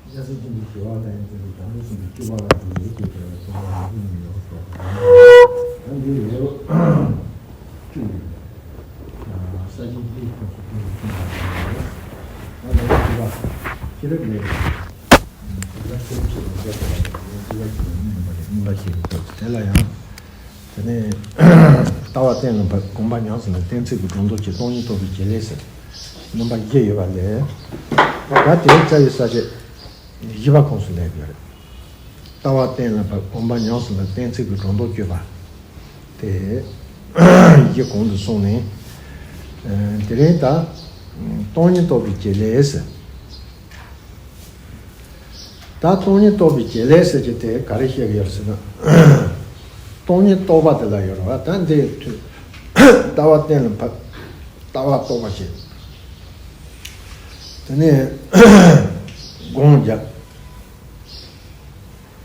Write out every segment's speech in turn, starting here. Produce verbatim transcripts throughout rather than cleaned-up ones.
སྐྱ་སེར་ཆེན་པོའི་ཞི་བ་ལྷ་ཡི་རྩེ་རུ་བྱང་ཆུབ་སེམས་དཔའི་སྤྱོད་པ་ལ་འགྲོ་བའི་སྐུལ་བྱ་བའི་ཚོགས་པ་ལ་ཀུན་ནས་ཡོངས་སུ་རྫོགས་པ་དང་། ད་འདི་ལེའུ་བཅུ་ཡིན། ས་བཅད་བཅུའི་ཁོངས་སུ་ཀུན་ནས་ཀུན་ནས་ཡོངས་སུ་རྫོགས་པ། ད་ལེའུ་བཅུ་པ་ཤེས་རབ་ལེའུ། དེ་ལ་ཤེས་རབ་ཀྱི་ལམ་རྒྱས་པ་ལ་ལེའུ་བཅུ་པ་ཞེས་པའི་མིང་ཡིན་པ་རེད། གཉིས་པ་ཤེས་རབ་ཀྱི་དེ་ལ་ཡང་། དེ་ནས་ལྟ་བ་གཏན་ལ་ཕབ། སྒོམ་པ་ཉམས་སུ་ལེན། གཏན་ཚིགས་ཀྱི་སྒྲོ་འདོགས་ཀྱིས་སྟོང་ཉིད་རྟོགས་པའི་བྱེད་ལས་ཟེར་རྣམ་པ་བཞི་ཡོད་པ་ལས། ད་དེའི་རྩ་བའི་ས་བཅད་བཞི་པ་ཁོངས་སུ་ལེན་དགོས་རེད། ལྟ་བ་གཏན་ལ་ཕབ། སྒོམ་པ་ཉམས་སུ་ལེན། གཏན་ཚིགས་ཀྱི་སྒྲོ་འདོགས་གཅོད་པ། དེ་བཞི་གོང་དུ་སོང་ནས། ཨ། དེ་རིང་ད་སྟོང་ཉིད་རྟོགས་པའི་བྱེད་ལས་ཟེར། ད་སྟོང་ཉིད་རྟོགས་པའི་བྱེད་ལས་ཟེར་གྱི་དེ་ག་རེ་བཤད་ཀྱི་ཡོད་ཟེར་ན། སྟོང་ཉིད་རྟོགས་པ་དེ་ལ་ཡོད་རེད་བ། ད་འདི་ལྟ་བ་གཏན་ལ་ཕབ། ལྟ་བ་རྟོགས་པ་བྱེད། དེ་ནས་སྒོམ་བརྒྱབ།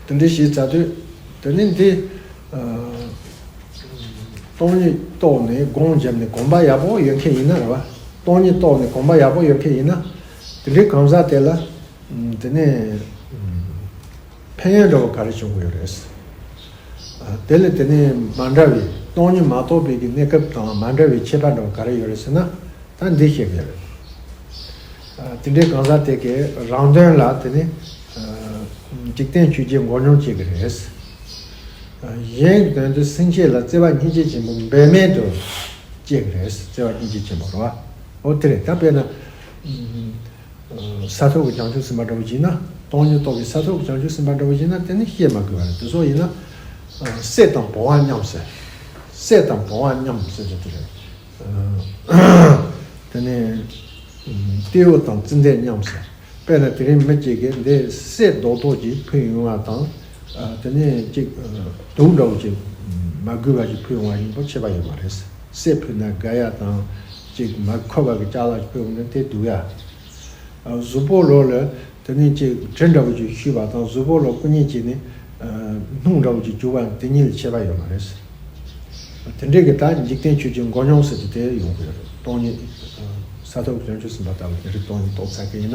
དེ་འདྲ་བྱས་ཚར་དུས། དེ་ནས་འདི། ཨ། སྟོང་ཉིད་རྟོགས་ནས་སྒོམ་བརྒྱབ་ནས་གོམས་པ་ཡག་པོ་ཡོད་མཁན་ཡིན་ན་རེད་བ། སྟོང་ཉིད་རྟོགས་ནས་གོམས་པ་ཡག་པོ་ཡོད་མཁན་ཡིན་ན། དེ་འདྲའི་གང་ཟག་དེ་ལ། ཨ། དེ་ནས། ཨ། ཕན་ཡོན་འདྲ་བོ་ག་རེ་བྱུང་གི་ཡོད་རེད། ཨ། དེ་ལས་དེ་ནས་མ་འདྲ་བའི་སྟོང་ཉིད་མ་རྟོགས་པའི་གི་གནས་སྐབས་དང་མ་འདྲ་བའི་ཁྱད་པར་འདྲ་བོ་ག་རེ་ཡོད་རེད་ཟེར་ན། ད་འདི་བཤད་ཀྱི་རེད། ཨ། དེ་འདྲའི་གང་ཟག་དེ་གའི་རང་དོན་ལ་དེ་ནི། ཨ། འཇིག་རྟེན་ཆོས་བརྒྱད་མགོ་སྙོམས་བྱེད་ཀྱི་རེད། ཨ། གཞན་གྱི་དོན་དུ་སེམས་བསྐྱེད་ལ་བརྩེ་བ་སྙིང་རྗེ་ཆེན་པོ་འབད་མེད་དུ་བསྐྱེད་ཀྱི་རེད། བརྩེ་བ་སྙིང་རྗེ་ཆེན་པོ་རེད་བ། འོ་དེ་རེད། ད་དཔེར་ན། ཨ། ས་ཐོབ་ཀྱི་བྱང་ཆུབ་སེམས་དཔའ་འདྲ་བོ་ཡིན་ན། སྟོང་ཉིད་རྟོགས་པའི་ས་ཐོབ་ཀྱི་བྱང་ཆུབ་སེམས་དཔའ་འདྲ་བོ་ཡིན་ན་དེ་ནི་བཤད་མ་དགོས་པ་རེད། དེ་ཚོ་ཡིན་ན། ཨ། སྲེད་དང་བུང་བ་མཉམ་ཟེར། སྲེད་དང་བུང་བ་མཉམ་ཟེར་གྱི་དེ་རེད། ཨ། དེ་ནས། ཨ། སྤྲེའུ་དང་ཙན་དན་མཉམ་ཟེར། དཔེར་ན་དེ་རིང་མི་གཅིག་གིས་འདི་སྲེད་རྡོག་རྡོག་ཅིག་ཕུལ་ཡོང་བ་དང་། ཨ། དེ་ནས་ཅིག་ཨ། དུག་འདྲ་བོ་ཅིག་མ་གོས་པ་ཅིག་ཕུལ་ཡོང་བ་གཉིས་པོ་ཁྱད་པར་ཡོད་མ་རེད། སྲེད་ཕུལ་ན་དགའ་ཡ་དང་། ཅིག་མ་ཁོག་པ་གི་ཅ་ལག་ཅིག་ཕུལ་ཡོང་ན་དེ་སྡུག་ཡ། ཨ། གཟུགས་པོ་ལོགས་ལ་དེ་ནས་ཅིག་དྲི་འདྲ་བོ་ཅིག་བཤུས་པ་དང་། གཟུགས་པོ་ལོགས་སྐུ་མཉེ་བྱས་ནས། ཨ། སྣུམ་འདྲ་བོ་ཅིག་བྱུག་པ་དེ་གཉིས་ལ་ཁྱད་པར་ཡོད་མ་རེད། དེ་འདྲའི་གི་ད་འཇིག་རྟེན་ཆོས་བརྒྱད་མགོ་སྙོམས་ཟེར་གྱི་དེ་ཡོང་གི་ཡོད་རེད། སྟོང་ཉིད། ཨ། ས་ཐོབ་བྱང་ཆུབ་སེམས་དཔའ་ལྟ་བུ་དེ་རིགས་སྟོང་ཉིད་རྟོགས་ཚར་གི་ཡིན་ན།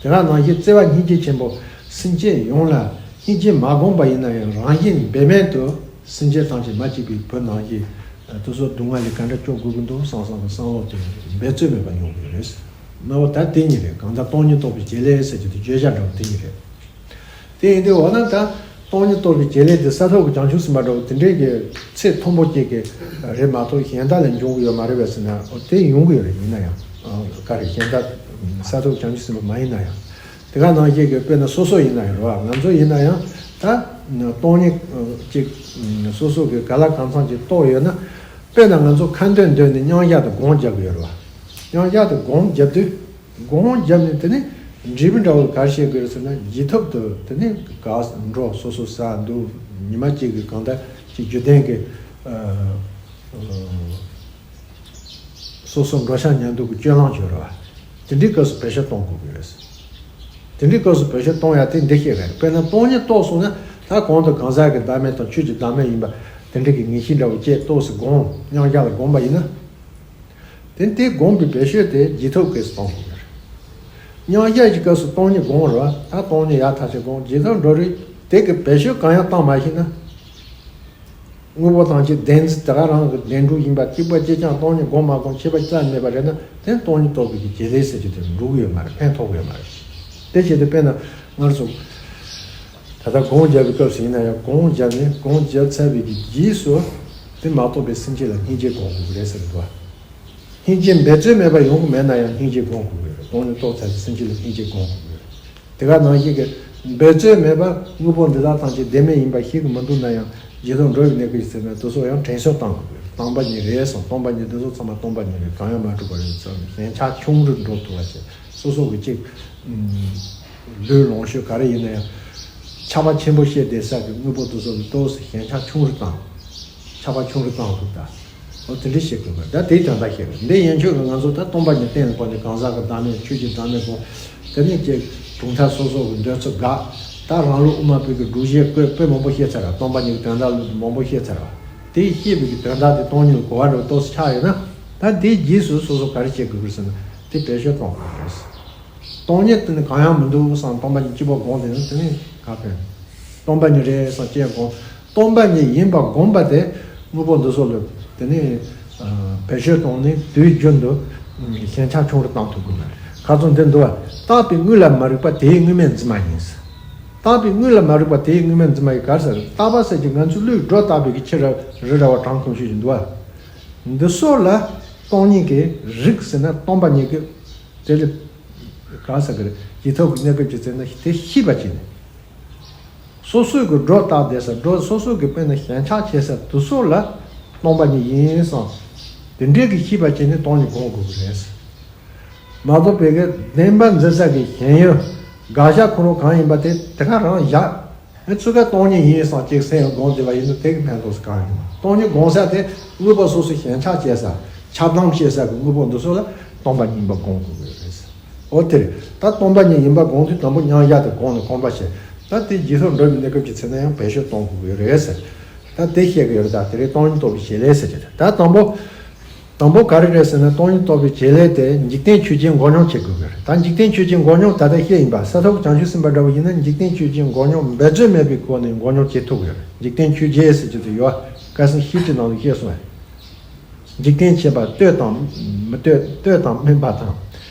དེ་ག་ནང་བཞིན་བརྩེ་བ་སྙིང་རྗེ་ཆེན་པོ་སེམས་ཅན་ཡོངས་ལ་སྙིང་རྗེ་མ་བསྒོམས་པ་ཡིན་ན་ཡང་རང་གཞན་འབད་མེད་དུ་སེམས་ཅན་ཐམས་ཅད་མ་སྐྱིད་པའི་བུ་ནང་བཞིན། ཨ། དེ་ཚོ་སྡུག་བསྔལ་ལས་ག་འདྲ་སྐྱོབ་དགོས་ཀྱི་འདུག་བསམ་བསམ་གྱི་བསམ་བློ་དེ་འབད་རྩོལ་མེད་པར་ཡོང་གི་རེད། ན་བོ་ད་དེ་གཉིས་རེད། གང་ལྟར་སྟོང་ཉིད་རྟོགས་པའི་བྱེད་ལས་ཟེར་གྱི་དེ་བརྗོད་བྱ་འདྲ་བོ་དེ་གཉིས་རེད། དེ་ཡིན་དུས་འོ་ན་ད་སྟོང་ཉིད་རྟོགས་པའི་བྱེད་ལས་དེ་ས་ཐོབ་ཀྱི་བྱང་ཆུབ་སེམས་དཔའ་འདྲ་བོ་དེ་འདྲའི་གི་ཚད་མཐོན་པོ་ཅིག་གི་རེད་མ་གཏོགས་གཞན་དག་ལ་འབྱུང་གི་ཡོད་མ་རེད་པས་ཟེར་ན། འོ་དེ་ཡོང་གི་ཡོད་རེད། ཡིན་ན་ཡང་། ཨ། ག་རེ། གཞན་དག་ས་ཐོབ་བྱང་ཆུབ་སེམས་དཔའ་མ་ཡིན་ན་ཡང་། དེ་ག་ནང་བཞིན་གྱི་དཔེར་ན་སོ་སོ་ཡིན་ན་ཡང་རེད་བ། ང་ཚོ་ཡིན་ན་ཡང་ད་སྟོང་ཉིད་ཅིག་སོ་སོ་གི་ག་ལ་གང་འཚམ་ཅིག་རྟོགས་ཡོད་ན། དཔེར་ན་ང་ཚོ་ཁ་འདོན་འདོན་ནས་མཉམ་བཞག་ཏུ་སྒོམ་རྒྱག་གི་ཡོད་རེད་བ། མཉམ་བཞག་ཏུ་སྒོམ་རྒྱབ་དུས། སྒོམ་བརྒྱབ་ནས་དེ་ནས་འབྲས་བུ་འདྲ་བོ་ག་རེ་བྱེད་དགོས་རེད་ཟེར་ན། ཇེ་ཐོབ་ཏུ་དེ་ནས་ག་འགྲོ། སོ་སོ་ཟ་འདུག་ཉི་མ་གཅིག་གི་གང་ལྟར་གྱི་རྒྱུད་ལྡན་གྱི། ཨ། ཨ། སོ་སོ་འགྲོ་འཆག་ཉལ་འདུག་གི་སྤྱོད་ལམ་ཅིག་ཡོད་རེད་བ། དེ་འདྲའི་སྐབས་སུ་བེད་སྤྱོད་གཏོང་དགོས་ཀྱི་རེད། དེ་འདྲའི་སྐབས་སུ་བེད་སྤྱོད་གཏོང་ཡ་དེ་འདི་ཤེས་དགོས་རེད། དཔེར་ན་སྟོང་ཉིད་རྟོགས་སོང་ན། ད་གོང་དུ་གང་ཟག་གི་བདག་མེད་དང་ཆོས་ཀྱི་བདག་མེད་ཡིན་པ་དེ་འདྲ་གི་ངེས་ཤེས་འདྲ་བོ་སྐྱེས། ཏོག་ཙམ་སྒོམ། མཉམ་བཞག་ལ་སྒོམ་པ་ཡིན་ན། དེ་དེ་སྒོམ་པའི་བེད་སྤྱོད་དེ་ཇེ་ཐོབ་སྐབས་སུ་གཏོང་དགོས་ཀྱི་རེད། མཉམ་བཞག་གི་སྐབས་སུ་སྟོང་ཉིད་སྒོམ་རེད་བ། ད་སྟོང་ཉིད་ཡག་ཐག་ཆོད་སྒོམ། ཇེ་ཐོབ་འགྲོ་རེད། དེ་གི་བེད་སྤྱོད་གང་ཡང་བཏང་མ་ཤེས་ན། དངོས་པོ་ཐམས་ཅད་བདེན་འཛིན། དེ་ག་རང་གི་བདེན་གྲུབ་ཡིན་པ་གཅིག་པ་གཅིག་རྐྱང་སྟོང་ཉིད་སྒོམ་མ་སྒོམ་ཁྱད་པར་རྩ་མེད་པ་རེད་ན། དེ་སྟོང་ཉིད་རྟོགས་པའི་གི་བྱེད་ལས་ཟེར་རྒྱུ་དེ་འགྲུབ་ཀྱི་ཡོད་མ་རེད། ཕན་ཐོགས་ཀྱི་ཡོད་མ་རེད། དེ་བྱེད་དུས་དཔེར་ན་སྔར་སོང་། ད་ལྟ་སྒོམ་རྒྱབ་པའི་སྐབས་སུ་ཡིན་ན་ཡང་། སྒོམ་རྒྱབ་ནས་སྒོམ་རྒྱབ་ཚར་བའི་གི་རྗེས་སུ་དེ་མ་རྟོགས་པའི་སེམས་ཅན་ལ་སྙིང་རྗེ་སྒོམ་དགོས་ཀྱི་རེད་ཟེར་གྱི་འདུག་བ། སྙིང་རྗེ་འབད་རྩོལ་མེད་པར་ཡོང་གི་མེད་ན་ཡང་སྙིང་རྗེ་སྒོམ་དགོས་ཀྱི་རེད། སྟོང་ཉིད་རྟོགས་ཚར་བའི་སེམས་ཅན་ལ་སྙིང་རྗེ་སྒོམ་དགོས་ཀྱི་རེད། དེ་ག་ནང་བཞིན་གྱི་འབད་རྩོལ་མེད་པར་དངོས་པོ་འདི་དག་ཐམས་ཅད་བདེན་མེད་ཡིན་པ་ཤེས་ཀྱི་མི་འདུག་ན་ཡང་། ཇེ་ཐོབ་འགྲོ་བའི་གནས་སྐབས་ཟེར་ན་དེ་ཚོ་ཡང་དྲན་གསོ་བཏང་དགོས་ཀྱི་རེད། སྟོང་པ་ཉིད་རེད་བསམ། སྟོང་པ་ཉིད་འདི་ཚོ་ཚང་མ་སྟོང་པ་ཉིད་རེད། གང་ཡང་མ་གྲུབ་པ་རེད་བསམ་ནས་ཞེན་ཆགས་ཆུང་རུ་འགྲོ་ཐུབ་པ་བྱས། སོ་སོ་གི་གཅིག་ལུས་ལོངས་སྤྱོད་ག་རེ་ཡིན་ན་ཡང་། ཆགས་པ་ཆེན་པོ་བཤད་བསྡད་ས་གི་དངོས་པོ་དེ་ཚོ་ལ་ཏོག་ཙམ་ཞེན་ཆགས་ཆུང་རུ་བཏང་། ཆགས་པ་ཆུང་རུ་བཏང་དགོས་ད། འོ་དེ་འདྲ་བྱེད་དགོས་པ། ད་དེའི་དོན་དག་བཤད་པ། འདི་ཡན་ཆོད་ཀྱི་ང་ཚོ་ད་སྟོང་པ་ཉིད་གཏན་ལ་ཕབ་ནས་གང་ཟག་གི་བདག་མེད་ཆོས་ཀྱི་བདག་མེད་སྒོམ། དེ་ནས་ཀྱི་གྲུབ་མཐའ་སོ་སོ་གི་འདོད་ཚུལ་དགག། ད་རང་ལུགས་དབུ་མ་པའི་གི་སྒྲུབ་བྱེད་བཀོད་དཔེ་མང་པོ་བཤད་ཚར་ར། སྟོང་པ་ཉིད་ཀྱི་དོན་དག་ལུགས་མང་པོ་བཤད་ཚར་ར། དེ་བཤད་པའི་གི་དོན་དག་དེ་སྟོང་ཉིད་ལ་གོ་བ་འདྲ་བོ་ཏོག་ཙམ་ཆགས་ཡོད་ན། ད་དེའི་རྗེས་སུ་སོ་སོ་ག་རེ་བྱེད་དགོས་ཀྱི་རེད་ཟེར་ན། དེ་བེད་སྤྱོད་གཏོང་དགོས་ཀྱི་རེད། སྟོང་ཉིད་དེ་ནི་གང་ཡང་མི་འདུག་བསམ་སྟོང་པ་ཉིད་གཅིག་པོ་དགོངས་དེ་ནི་དེ་ནི་ག་ཕན། སྟོང་པ་ཉིད་རེད་བསམ་ཅེས་དགོངས། སྟོང་པ་ཉིད་ཡིན་པ་དགོངས་པ་དེ་དངོས་པོ་འདི་ཚོ་ལ་དེ་ནི་བེད་སྤྱོད་བཏང་ནས་དུས་རྒྱུན་དུ་ཞེན་ཆགས་ཆུང་རུ་བཏང་ཐུབ་དགོས་པ་རེད། ཁ་ཚོན་འདི་འདུག་བ། བཏགས་པའི་དངོས་ལ་མ་རིག་པ་དེའི་དངོས་མེད་འཛིན་མ་ཡིན། བཏགས་པའི་དངོས་ལ་མ་རིག་པ་དེའི་དངོས་མེད་འཛིན་མ་ཡིན་ག་ཟེར། བཏགས་པ་ཟེར་གྱི་ང་ཚོའི་བློས་སྒྲོ་བཏགས་པའི་གི་ཕྱིར་ར་རི་ར་བ་གྲངས་ཁུངས་ཤིག་ཡིན་འདུག་བ། འདི་སོགས་ལ་སྟོང་ཉིད་ཀྱི་རིགས་ཟེར་ན་སྟོང་པ་ཉིད་ཀྱི་དེ་ལ་ག་ཟེར་གི་རེད། ཇི་ཐོག་གི་གནས་སྐབས་ཀྱི་ཚེ་ན་དེ་ཤེས་པ་བྱས་ནས། སོ་སོའི་གི་སྒྲོ་བཏགས་བསྡད་ས་སྒྲོ་སོ་སོའི་གི་དཔེར་ན་ཞེན་ཆགས་བྱེད་ས་དེ་སོགས་ལ་སྟོང་པ་ཉིད་ཡིན་བསམ། དེ་འདྲའི་གི་ཤེས་པ་བྱས་ནས་སྟོང་ཉིད་སྒོམ་དགོས་ཀྱི་རེད། མ་གཏོགས་པའི་གི་བདེན་པ་འཛིན་ས་གི་ཞེན་ཡུལ་དགག་བྱ་ཁོ་རང་གང་ཡིན་པ་དེ་དེ་ག་རང་བཞག་ཨེ་ཚུལ་ཁ་སྟོང་ཉིད་ཡིན་བསམ་གཅིག་སེམས་སྒོམ་བསྡད་པ་ཡིན་ན་དེ་གི་ཕན་ཐོགས་སུ་གང་ཡང་མེད། སྟོང་ཉིད་སྒོམ་ས་དེ་དངོས་པོ་སོ་སོ་ཞེན་ཆགས་བྱེད་ས་ཆགས་སྡང་བྱེད་ས་གི་དངོས་པོ་འདི་ཚོ་ལ་སྟོང་པ་ཉིད་པ་སྒོམ་དགོས་ཀྱི་རེད། འོ་དེ་རེད། ད་སྟོང་པ་ཉིད་ཡིན་པ་སྒོམ་དུས་དང་པོ་མཉམ་བཞག་དེ་སྒོམ་ནས་གོམས་པ་བྱས། ད་དེ་རྗེས་ཐོབ་འགྲོ་བའི་གནས་སྐབས་ཀྱི་ཚེ་ན་ཡང་བེད་སྤྱོད་གཏོང་དགོས་ཀྱི་རེད་ཟེར། ད་དེ་བཤད་ཀྱི་ཡོད་རེད། ད་དེ་རིང་སྟོང་ཉིད་རྟོགས་པའི་བྱེད་ལས་ཟེར་གྱི་རེད། ད་དང་པོ། དང་པོ་ག་རེ་རེད་ཟེར་ན་སྟོང་ཉིད་རྟོགས་པའི་བྱེད་ལས་དེ་འཇིག་རྟེན་ཆོས་ཅན་མགོ་སྙོམས་བྱེད་དགོས་ཀྱི་རེད། ད་འཇིག་རྟེན་ཆོས་ཅན་མགོ་སྙོམས་ད་ལྟ་བཤད་ཡིན་པ་ས་ཐོབ་བྱང་ཆུབ་སེམས་དཔའ་འདྲ་བོ་ཡིན་ན་འཇིག་རྟེན་ཆོས་ཅན་མགོ་སྙོམས་འབད་རྩོལ་མེད་པའི་སྒོ་ནས་མགོ་སྙོམས་བྱེད་ཐུབ་ཀྱི་རེད། འཇིག་རྟེན་ཆོས་ཅན་ཟེར་གྱི་དེ་ཡོད། ཁ་སང་ཤེས་བྱེད་ནང་ལ་བཤད་སོང་བས། འཇིག་རྟེན་ཁྱད་པར་གཏོད་དང་མི་གཏོད། གཏོད་དང་སྨིན་པ་དང་།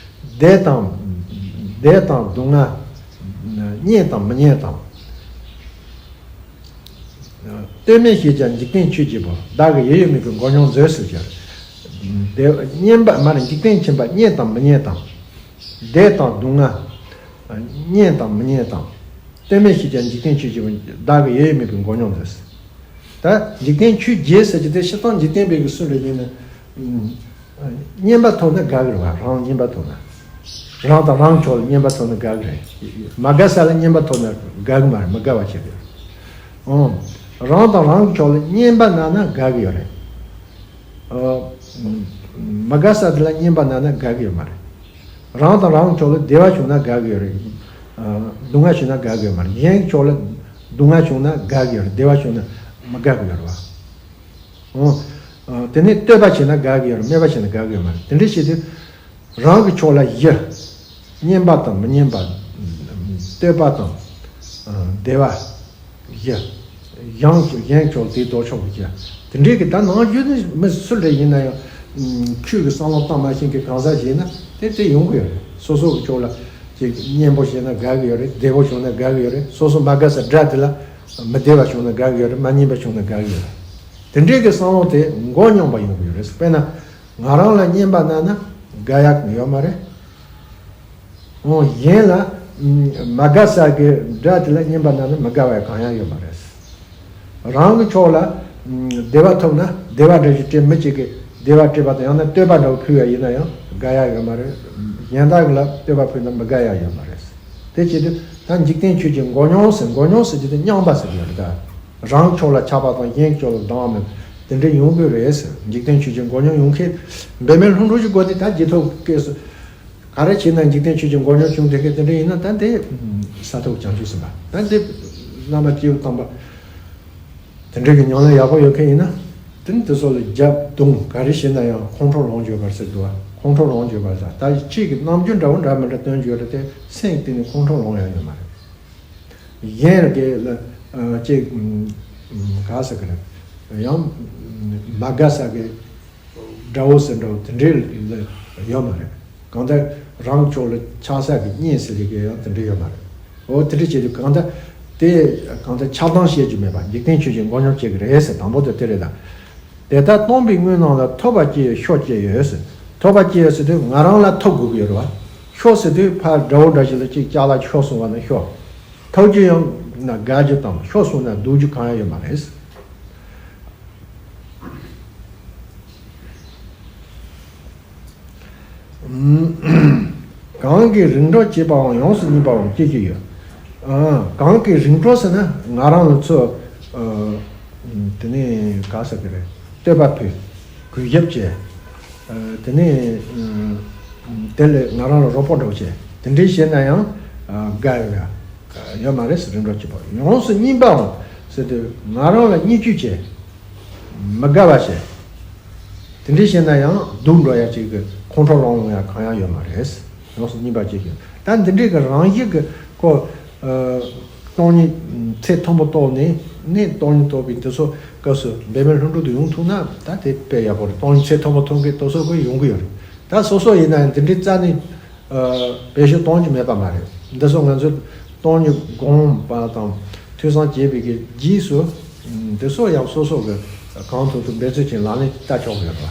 བདེ་དང་། བདེ་དང་སྡུག་བསྔལ། རྙེད་དང་མི་རྙེད་དང་། ལྟོས་མེད་ཤེས་བྱ་འཇིག་རྟེན་ཆོས་ཅན་པོ། བདག་གི་ཡུལ་ཡོད་མེད་ཀྱི་མགོ་སྙོམས་མཛོད་ཟེར་གྱི་རེད། བདེ་རྙེད་པ་མ་རེད། འཇིག་རྟེན་ཁྱད་པར་རྙེད་དང་མི་རྙེད་དང་། བདེ་དང་སྡུག་བསྔལ། རྙེད་དང་མི་རྙེད་དང་། ལྟོས་མེད་ཤེས་བྱ་འཇིག་རྟེན་ཆོས་ཅན་པོ། བདག་གི་ཡུལ་ཡོད་མེད་ཀྱི་མགོ་སྙོམས་མཛོད། ད་འཇིག་རྟེན་ཆོས་ཅན་ཟེར་གྱི་དེ་སྤྱིར་བཏང་འཇིག་རྟེན་པའི་གི་སུ་རེད་ཡིན་ན། རྙེད་པ་ཐོབ་ན་དགའ་གི་རེད་བ། རང་རྙེད་པ་ཐོབ་ན། རང་དང་རང་གི་ཕྱོགས་ལ་རྙེད་པ་ཐོབ་ན་དགའ་གི་རེད། མ་དགའ་ས་ལ་རྙེད་པ་ཐོབ་ན་དགའ་གི་མ་རེད། མི་དགའ་བ་བྱེད་གི་རེད། ཨང་། རང་དང་རང་གི་ཕྱོགས་ལ་རྙེད་པ་གནང་ན་དགའ་གི་ཡོད་རེད། ཨ། མ་དགའ་ས་དེ་ལ་རྙེད་པ་གནང་ན་དགའ་གི་ཡོད་མ་རེད། རང་དང་རང་གི་ཕྱོགས་ལ་བདེ་བ་བྱུང་ན་དགའ་གི་ཡོད་རེད། ཨ། སྡུག་བསྔལ་བྱུང་ན་དགའ་གི་ཡོད་མ་རེད། གཞན་གྱི་ཕྱོགས་ལ་སྡུག་བསྔལ་བྱུང་ན་དགའ་གི་ཡོད་རེད། བདེ་བ་བྱུང་ན་མི་དགའ་གི་ཡོད་རེད་བ། ཨོ། ཨ། དེ་ནས་བསྟོད་པ་བྱས་ན་དགའ་གི་ཡོད་རེད། སྨད་པ་བྱས་ན་དགའ་གི་ཡོད་མ་རེད། དེ་འདྲ་བྱས་ཏེ། རང་གི་ཕྱོགས་ལ་གཞི། རྙེད་པ་དང་མི་རྙེད་པ། བསྟོད་པ་དང་། ཨ། བདེ་བ། གཞི། གཞན་གཞན་ཕྱོགས་དེའི་ལྡོག་ཕྱོགས་ཀྱི་གཞི། དེ་འདྲའི་གི་ད་ནང་རྒྱུད་ནི་མི་སུ་རེ་ཡིན་ན་ཡང་། ཆོས་ཀྱི་བསམ་བློ་བཏང་མ་ཤེས་མཁན་གང་ཟག་ཞིག་ཡིན་ན་དེ་དེ་ཡོང་གི་ཡོད་རེད། སོ་སོ་གི་ཕྱོགས་ལ་ཅིག་སྙན་པོ་བྱས་ན་དགའ་གི་ཡོད་རེད། བདེ་པོ་བྱུང་ན་དགའ་གི་ཡོད་རེད། སོ་སོ་མ་དགའ་ས་དགྲ་དེ་ལ་མི་བདེ་བ་བྱུང་ན་དགའ་གི་ཡོད་རེད། མ་སྙན་པ་བྱུང་ན་དགའ་གི་ཡོད་རེད། དེ་འདྲའི་གི་བསམ་བློ་དེ་མགོ་སྙོམས་པ་ཡོང་གི་ཡོད་རེད། དཔེར་ན། ང་རང་ལ་རྙེད་པ་གནང་ན་དགའ་ཡག་ཡོད་མ་རེད། འོ་གཞན་ལ་མ་དགའ་ས་གི་དགྲ་དེ་ལ་རྙེད་པ་གནང་ན་མི་དགའ་བ་གང་ཡང་ཡོད་མ་རེད། རང་གི་ཕྱོགས་ལ་བདེ་བ་ཐོབ་ན་བདེ་བ་འདྲ་ཞིག་སྤྲད། མི་གཅིག་གིས་བདེ་བ་སྤྲད་པ་དང་ཡང་ན་བསྟོད་པ་འདྲ་བོ་ཕུལ་བ་ཡིན་ན་ཡང་དགའ་ཡག་ཡོད་མ་རེད། གཞན་དག་གི་ལ་བསྟོད་པ་ཕུལ་ན་མི་དགའ་ཡག་ཡོད་མ་རེད། དེ་བྱེད་དུས་ད་འཇིག་རྟེན་ཆོས་ཅན་མགོ་སྙོམས་ཟེར། མགོ་སྙོམས་ཟེར་གྱི་དེ་རྙོག་པ་ཟེར་གྱི་ཡོད་རེད་ད། རང་ཕྱོགས་ལ་ཆགས་པ་དང་གཞན་ཕྱོགས་ལ་སྡང་བ་མེད་པ་དེ་འདྲ་ཡོང་གི་རེད་ཟེར། འཇིག་རྟེན་ཆོས་ཅན་མགོ་སྙོམས་ཡོང་མཁན་འབད་མེད་ལྷུན་གྲུབ་ཀྱི་སྒོ་ནས་ད་རྗེས་ཐོབ་སྐབས་སུ་ག་རེ་བྱས་ན་འཇིག་རྟེན་ཆོས་ཅན་མགོ་སྙོམས་བྱུང་བསྡད་མཁན་དེ་འདྲ་ཡིན་ན་ད་འདི་ས་ཐོབ་བྱང་ཆུབ་སེམས་དཔའ་ད་འདི་བླ་མ་སྐྱེས་བུ་དམ་པ་དེ་འདྲ་གི་ཉམས་ལེན་ཡག་པོ་ཡོད་མཁན་ཡིན་ན་དེ་ནི་དེ་ཚོ་ལ་རྒྱབ་རྡུང་ག་རེ་བྱས་ན་ཡང་ཁོང་ཁྲོ་ལངས་བརྗོད་པར་ཟེར་འདུག་ཁོང་ཁྲོ་ལངས་བརྗོད་པར་ཟེར། ད་གཅིག་གི་རྣམ་འགྱུར་འདྲ་བོ་འདྲ་མི་འདྲ་སྟོན་རྒྱུ་རེད་དེ་སེམས་གཏིང་ནས་ཁོང་ཁྲོ་ལངས་ཡག་ཡོད་མ་རེད། གཞན་གྱི་ལ་ཨ་ཅིག་ཨམ་ག་ཟེར་གི་རེད། ཡང་མ་དགའ་ས་གི་དགྲ་བོ་ཟེར་འདྲ་བོ་དེ་འདྲའི་ལ་ཡོད་མ་རེད། གང་ལྟར་རང་ཕྱོགས་ལ་ཆགས་ས་གི་གཉེན་ཟེར་གི་ཡང་དེ་འདྲ་ཡོད་མ་རེད། འོ་དེ་འདྲ་བྱེད་དུས་གང་ལྟར་དེ་གང་ལྟར་ཆགས་སྡང་བྱེད་རྒྱུ་མེད་པ་འཇིག་རྟེན་ཆོས་ཅན་མགོ་སྙོམས་བྱེད་ཀྱི་རེད་ཟེར། དང་པོ་དེ་དེ་རེད་ད། དེ་ལྟར་སྟོང་པའི་དངོས་རྣམས་ལ་ཐོབ་པ་སྐྱེ་བའི་ཤོག་ཅེས་ཡོད་ཟེར། ཐོབ་པ་སྐྱེ་ཡོད་ཟེར་དུས་ང་རང་ལ་ཐོབ་དགོས་ཀྱི་ཡོད་རེད་བ། ཤོག་ཟེར་དུས་ཕར་དགྲ་བོ་འདྲ་ཞིག་ལ་ཅིག་ཅག་ལ་ཤོག་གསུངས་པ་ན་ཤོག་ཐོབ་རྒྱུ་ཡོང་ན་དགའ་རྒྱུ་དང་ཤོག་གསུངས་ན་སྡུག་རྒྱུ་གང་ཡང་ཡོད་མ་རེད། གང་གིས་རིམ་གྲོ་བྱེད་པའང་ཡོངས་སུ་རྙེད་པའམ་སྐྱེ་རྒྱུ་ཡོད། ཨ། གང་གིས་རིམ་གྲོ་ཟེར་ན་ང་རང་ལ་ཚོ། ཨ། དེ་ནས་ག་ཟེར་གི་རེད། བསྟོད་པ་ཕུལ། གུས་ཞབས་བྱས། ཨ། དེ་ནས་ཨ། དེ་ལས་ང་རང་ལ་རོགས་པ་འདྲ་བོ་བྱས། དེ་འདྲའི་བྱས་ན་ཡང་ཨ། དགའ་ཡོད་ཡ། ཡོད་མ་རེད་ཟེར། རིམ་གྲོ་བྱེད་པ་ཡོངས་སུ་རྙེད་པའམ་ཟེར་དུས་ང་རང་ལ་བརྙས་བཅོས་བྱས། མི་དགའ་བ་བྱས། དེ་འདྲའི་བྱས་ན་ཡང་སྡུག་འགྲོ་ཡ་ཅིག་གི་ཁོང་ཁྲོ་ལངས་ཡ་གང་ཡང་ཡོད་མ་རེད། ཡོངས་སུ་རྙེད་པ་ཅིག་ཡོད། ད་ ད་འདི་འདྲའི་གི་རང་བཞིན་གི་ཁོ། ཨ། སྟོང་ཉིད་ཚད་མཐོན་པོ་རྟོགས་ནས་ནི་སྟོང་ཉིད་རྟོགས་པའི་འདི་ཚོ་སྐབས་སུ་འབད་མེད་ལྷུན་གྲུབ་ཏུ་ཡོང་ཐུབ་ན་ད་དེ་དཔེ་ཡག་པོ་རེད། སྟོང་ཉིད་ཚད་མཐོན་པོ་མཐོང་མཁན་དེ་ཚོ་གི་ཡོང་གི་ཡོད་རེད། ད་སོ་སོ་ཡིན་ན་ཡང་འདི་འདྲའི་རྩ་ནས། ཨ། བེད་སྤྱོད་གཏོང་རྒྱུ་མེད་པ་མ་རེད། འདི་ཚོ་ང་ཚོས་སྟོང་ཉིད་སྒོམ་པ་དང་ཐོས་བསམ་བྱེད་པའི་གི་རྗེས་སུ། འདི་ཚོ་ཡང་སོ་སོ་གི་གང་ཐུབ་ཐུབ་འབད་རྩོལ་ཅན་ལག་ལེན་བསྟར་ཆོག་གི་རེད་པ།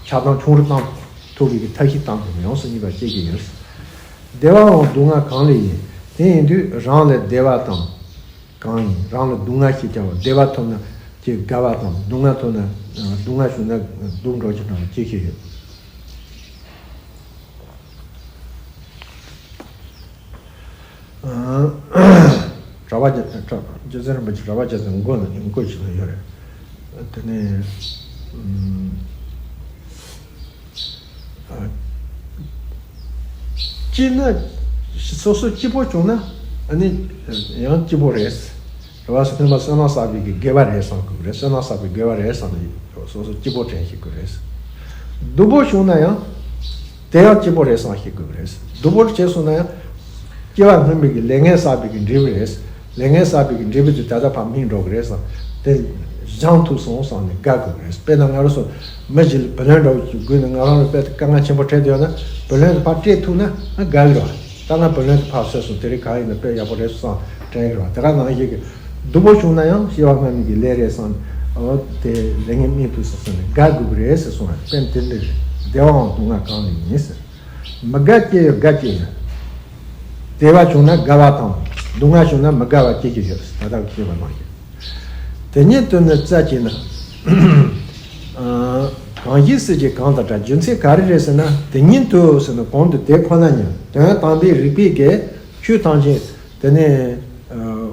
ཆགས་སྡང་ཆུང་རུ་བཏང་ཐུབ་པའི་གི་ཐབས་ཤེས་བཏང་དགོས། ཡོངས་སུ་གཉིས་པ་སྐྱེ་གི་ཡོད། བདེ་བའམ་སྡུག་བསྔལ་གང་ལ་ཡིན། དེ་ཡིན་དུས་རང་ལ་བདེ་བ་དང་། གང་ཡིན། རང་ལ་སྡུག་བསྔལ་ཞེས་བྱ་བ། བདེ་བ་ཐོབ་ན་ཅིག་དགའ་བ་དང་། སྡུག་བསྔལ་ཐོབ་ན། སྡུག་བསྔལ་བྱུང་ན་སྡུག་འགྲོ་ཅིག་དང་ཅི་ཞིག་ཡོད། གྲྭ་པ་རྗེ་བཙུན་རིན་པོ་ཆེ་གྲྭ་པ་རྗེ་བཙུན་མགོ་ན་མགོ་ཆེ་ན་ཡོད་རེད། དེ་ནས། སྐྱིད་ན། སོ་སོ་སྐྱིད་པོ་བྱུང་ན་ཨ་ནི་ཡང་སྐྱིད་པོ་རེད། རེ་བ་སོ་སོ་བསོད་ནམས་བསགས་པའི་གི་དགེ་བ་རེད་བསམ་དགོས་རེད། བསོད་ནམས་བསགས་པའི་དགེ་བ་རེད་བསམ་ནས་སོ་སོ་སྐྱིད་པོ་དྲན་ཤེས་དགོས་རེད། སྡུག་པོ་བྱུང་ན་ཡང་དེ་ཡང་སྐྱིད་པོ་རེད་བསམ་ཤེས་དགོས་རེད། སྡུག་པོ་བྱས་སོང་ན་ཡང་སྐྱེ་བ་སྔོན་མའི་གི་ལས་ངན་བསགས་པའི་གི་འབྲས་བུ་རེད། ལས་ངན་བསགས་པའི་གི་འབྲས་བུ་དེ་ད་ལྟ་ཕར་སྨིན་འགྲོ་གི་རེད་བསམ། དེ་སྦྱང་ཐུབ་སོང་བསམ་ནས་དགའ་དགོས་རེད། དཔེར་ན་ང་རང་ཚོ་མི་ཞིག་ལ་བུ་ལོན་འདྲ་བོ་ཞིག་དགོས་ནས་ང་རང་ལ་དཔེ་དཀའ་ངལ་ཆེན་པོ་འཕྲད་བསྡད་ཡོད་ན་བུ་ལོན་དེ་ཕར་སྤྲད་ཐུབ་ན་ཨ་དགའ་གི་རེད་བ། ད་ང་བུ་ལོན་དེ་ཕར་སོས་སོང་། དེ་རིང་གང་ཡིན་ན་དཔེ་ཡག་པོ་རེད་བསམ་དྲན་གི་རེད་བ། དེ་ག་ནང་བཞིན་གི་སྡུག་པོ་བྱུང་ན་ཡང་སྐྱེ་བ་སྔ་མའི་གི་ལས་རེད་བསམ། འོ་དེ་ལས་ངན་སྨིན་ཐུབ་སོང་བསམ་ནས་དགའ་དགོས་གི་རེད་ཟེར་གསུངས་པ་དཔེ་དེ་འདྲ་རེད། བདེ་བའམ་སྡུག་བསྔལ་གང་ལ་ཡིན་ཟེར། མི་དགའ་སྐྱེ་ཡོད་དགའ་སྐྱེ་ཡོད། བདེ་བ་བྱུང་ན་དགའ་བ་དང་། སྡུག་བསྔལ་བྱུང་ན་མི་དགའ་བ་སྐྱེ་གི་ཡོད། ད་ལྟ་བཤད་པ་ནང་བཞིན། དེ་ཉིད་དུ་ནི་རྩ་བཅད་ན། ཨ། གང་ཞིག་སྲིད་ཀྱི་གང་དང་འདྲ། རྒྱུ་མཚན་ག་རེ་རེད་ཟེར་ན། དེ་ཉིད་དུ་ཟེར་ན་གོང་དུ་དེ་ཁོ་ན་ཉིད་དོན་དམ་པའི་རིགས་པའི་གི་ཆོས་ཐམས་ཅད་དེ་ནི། ཨ།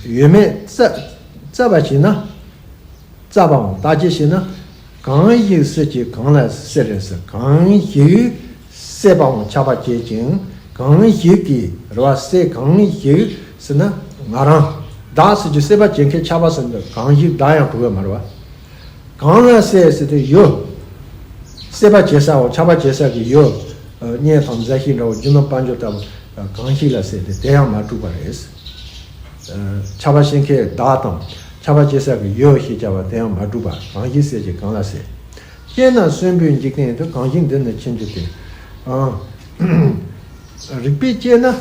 ཡོད་མེད་རྩ་རྩ་བ་བྱས་ན། རྩ་བའང་བརྟག་དཔྱད་བྱས་ན། གང་ཞིག་སྲིད་ཀྱི་གང་ལ་སྲིད་རེད་ཟེར། གང་ཞིག་སྲེད་པའང་ཁྱབ་པ་བྱེད་ཅིང་། གང་ཞིག་གིས་རེད་བ། སྲེད། གང་ཞིག་ཟེར་ན་ང་རང་། བདག་སྲིད་ཀྱི་སྲེད་པ་བྱེད་མཁན་ཁྱབ་པ་ཟེར་ན་གང་ཞིག་བདག་ཡང་གྲུབ་ཡོད་མ་རེད་བ། གང་ལ་སྲེད་ཟེར་དུས་ཡུལ། སྲེད་པ་བྱེད་ས་འོ་ཁྱབ་པ་བྱེད་ས་གི་ཡུལ། ཨ། གཉེན་དང་མཛའ་བཤེས་འདྲ་བོ་རྒྱུ་ནོར་དཔལ་འབྱོར་ལྟ་བུ། ཨ། གང་ཞིག་ལ་སྲེད་དེ་དེ་ཡང་མ་གྲུབ་པ་རེད། ཨ། ཁྱབ་པ་བྱེད་མཁན་བདག་དང་ཁྱབ་པ་བྱེད་ས་གི་ཡུལ་ཞེས་བྱ་བ་དེ་ཡང་མ་གྲུབ་པ། གང་ཞིག་སྲེད་ཀྱི་གང་ལ་སྲེད། དཔྱད་ན་གསོན་པོའི་འཇིག་རྟེན་དུ། གང་ཞིག་འདི་ནི་ཕྱིན་གྱི་དེ། ཨ། རིགས་པས་དཔྱད་ན་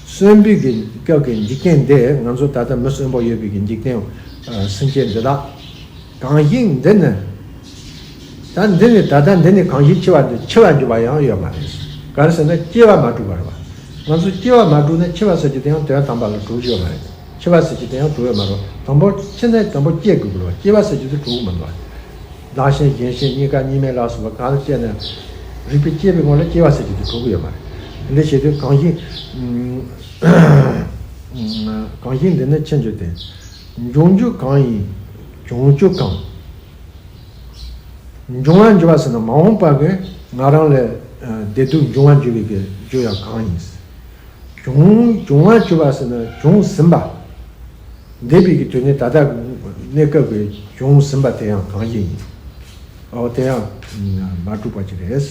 གསོན་པོའི་གི་སྐབས་ཀྱི་འཇིག་རྟེན་འདི། ང་ཚོ་ད་ལྟ་མི་གསོན་པོ་ཡོད་པའི་གི་འཇིག་རྟེན། ཨ། སེམས་ཅན་འདི་དག་གང་ཞིག་འདི་ནི། ད་འདི་ནི་ད་ལྟ་འདི་ནི་གང་ཞིག་འཆི་བ་འདི་འཆི་བར་འགྱུར་བ་ཡང་ཡོད་མ་རེད། ག་རེ་ཟེར་ན་སྐྱེ་བ་མ་གྲུབ་པ་རེད་བ། ང་ཚོ་སྐྱེ་བ་མ་གྲུབ་ན་འཆི་བ་ཟེར་རྒྱུ་དེ་ཡང་དོན་དམ་པ་ལ་གྲུབ་ཀྱི་ཡོད་མ་རེད། འཆི་བ་ཟེར་རྒྱུ་དེ་ཡང་གྲུབ་ཡོད་མ་རེད། དང་པོ་འཆི་ནས་དང་པོ་སྐྱེ་དགོས་ཀྱི་རེད་བ། སྐྱེ་བ་ཟེར་རྒྱུ་དེ་གྲུབ་ཀྱི་མི་འདུག་བ། བདག་གཞན་གཞན་གཞན་གཉིས་ཀ་གཉིས་མེད་ལ་སོགས་པ་གང་ལ་སྐྱེས་ནས། རིགས་པས་དཔྱད་པའི་ངོ་ལ་སྐྱེ་བ་ཟེར་རྒྱུ་དེ་གྲུབ་ཀྱི་ཡོད་མ་རེད། འདི་བྱེད་དུས་གང་ཞིག་གང་ཞིག་འདི་ནི་ཕྱིན་གྱི་དེ། འབྱུང་རྒྱུ་གང་ཡིན། བྱུང་རྒྱུ་གང་། འབྱུང་བར་འགྱུར་བ་ཟེར་ན་མ་འོངས་པ་གི་ང་རང་ལ། ཨ། བདེ་སྡུག་འབྱུང་བར་འགྱུར་བའི་གི་རྒྱུ་ཡང་གང་ཡིན། བྱུང་། འབྱུང་བར་འགྱུར་བ་ཟེར་ན་བྱུང་ཟིན་པ། འདས་པའི་གི་དུས་ནས་ད་ལྟ་གནས་སྐབས་ཀྱི་བྱུང་ཟིན་པ་དེ་ཡང་གང་ཞིག་ཡིན། ཨོ་དེ་ཡང་མ་གྲུབ་པ་ཅིག་རེད།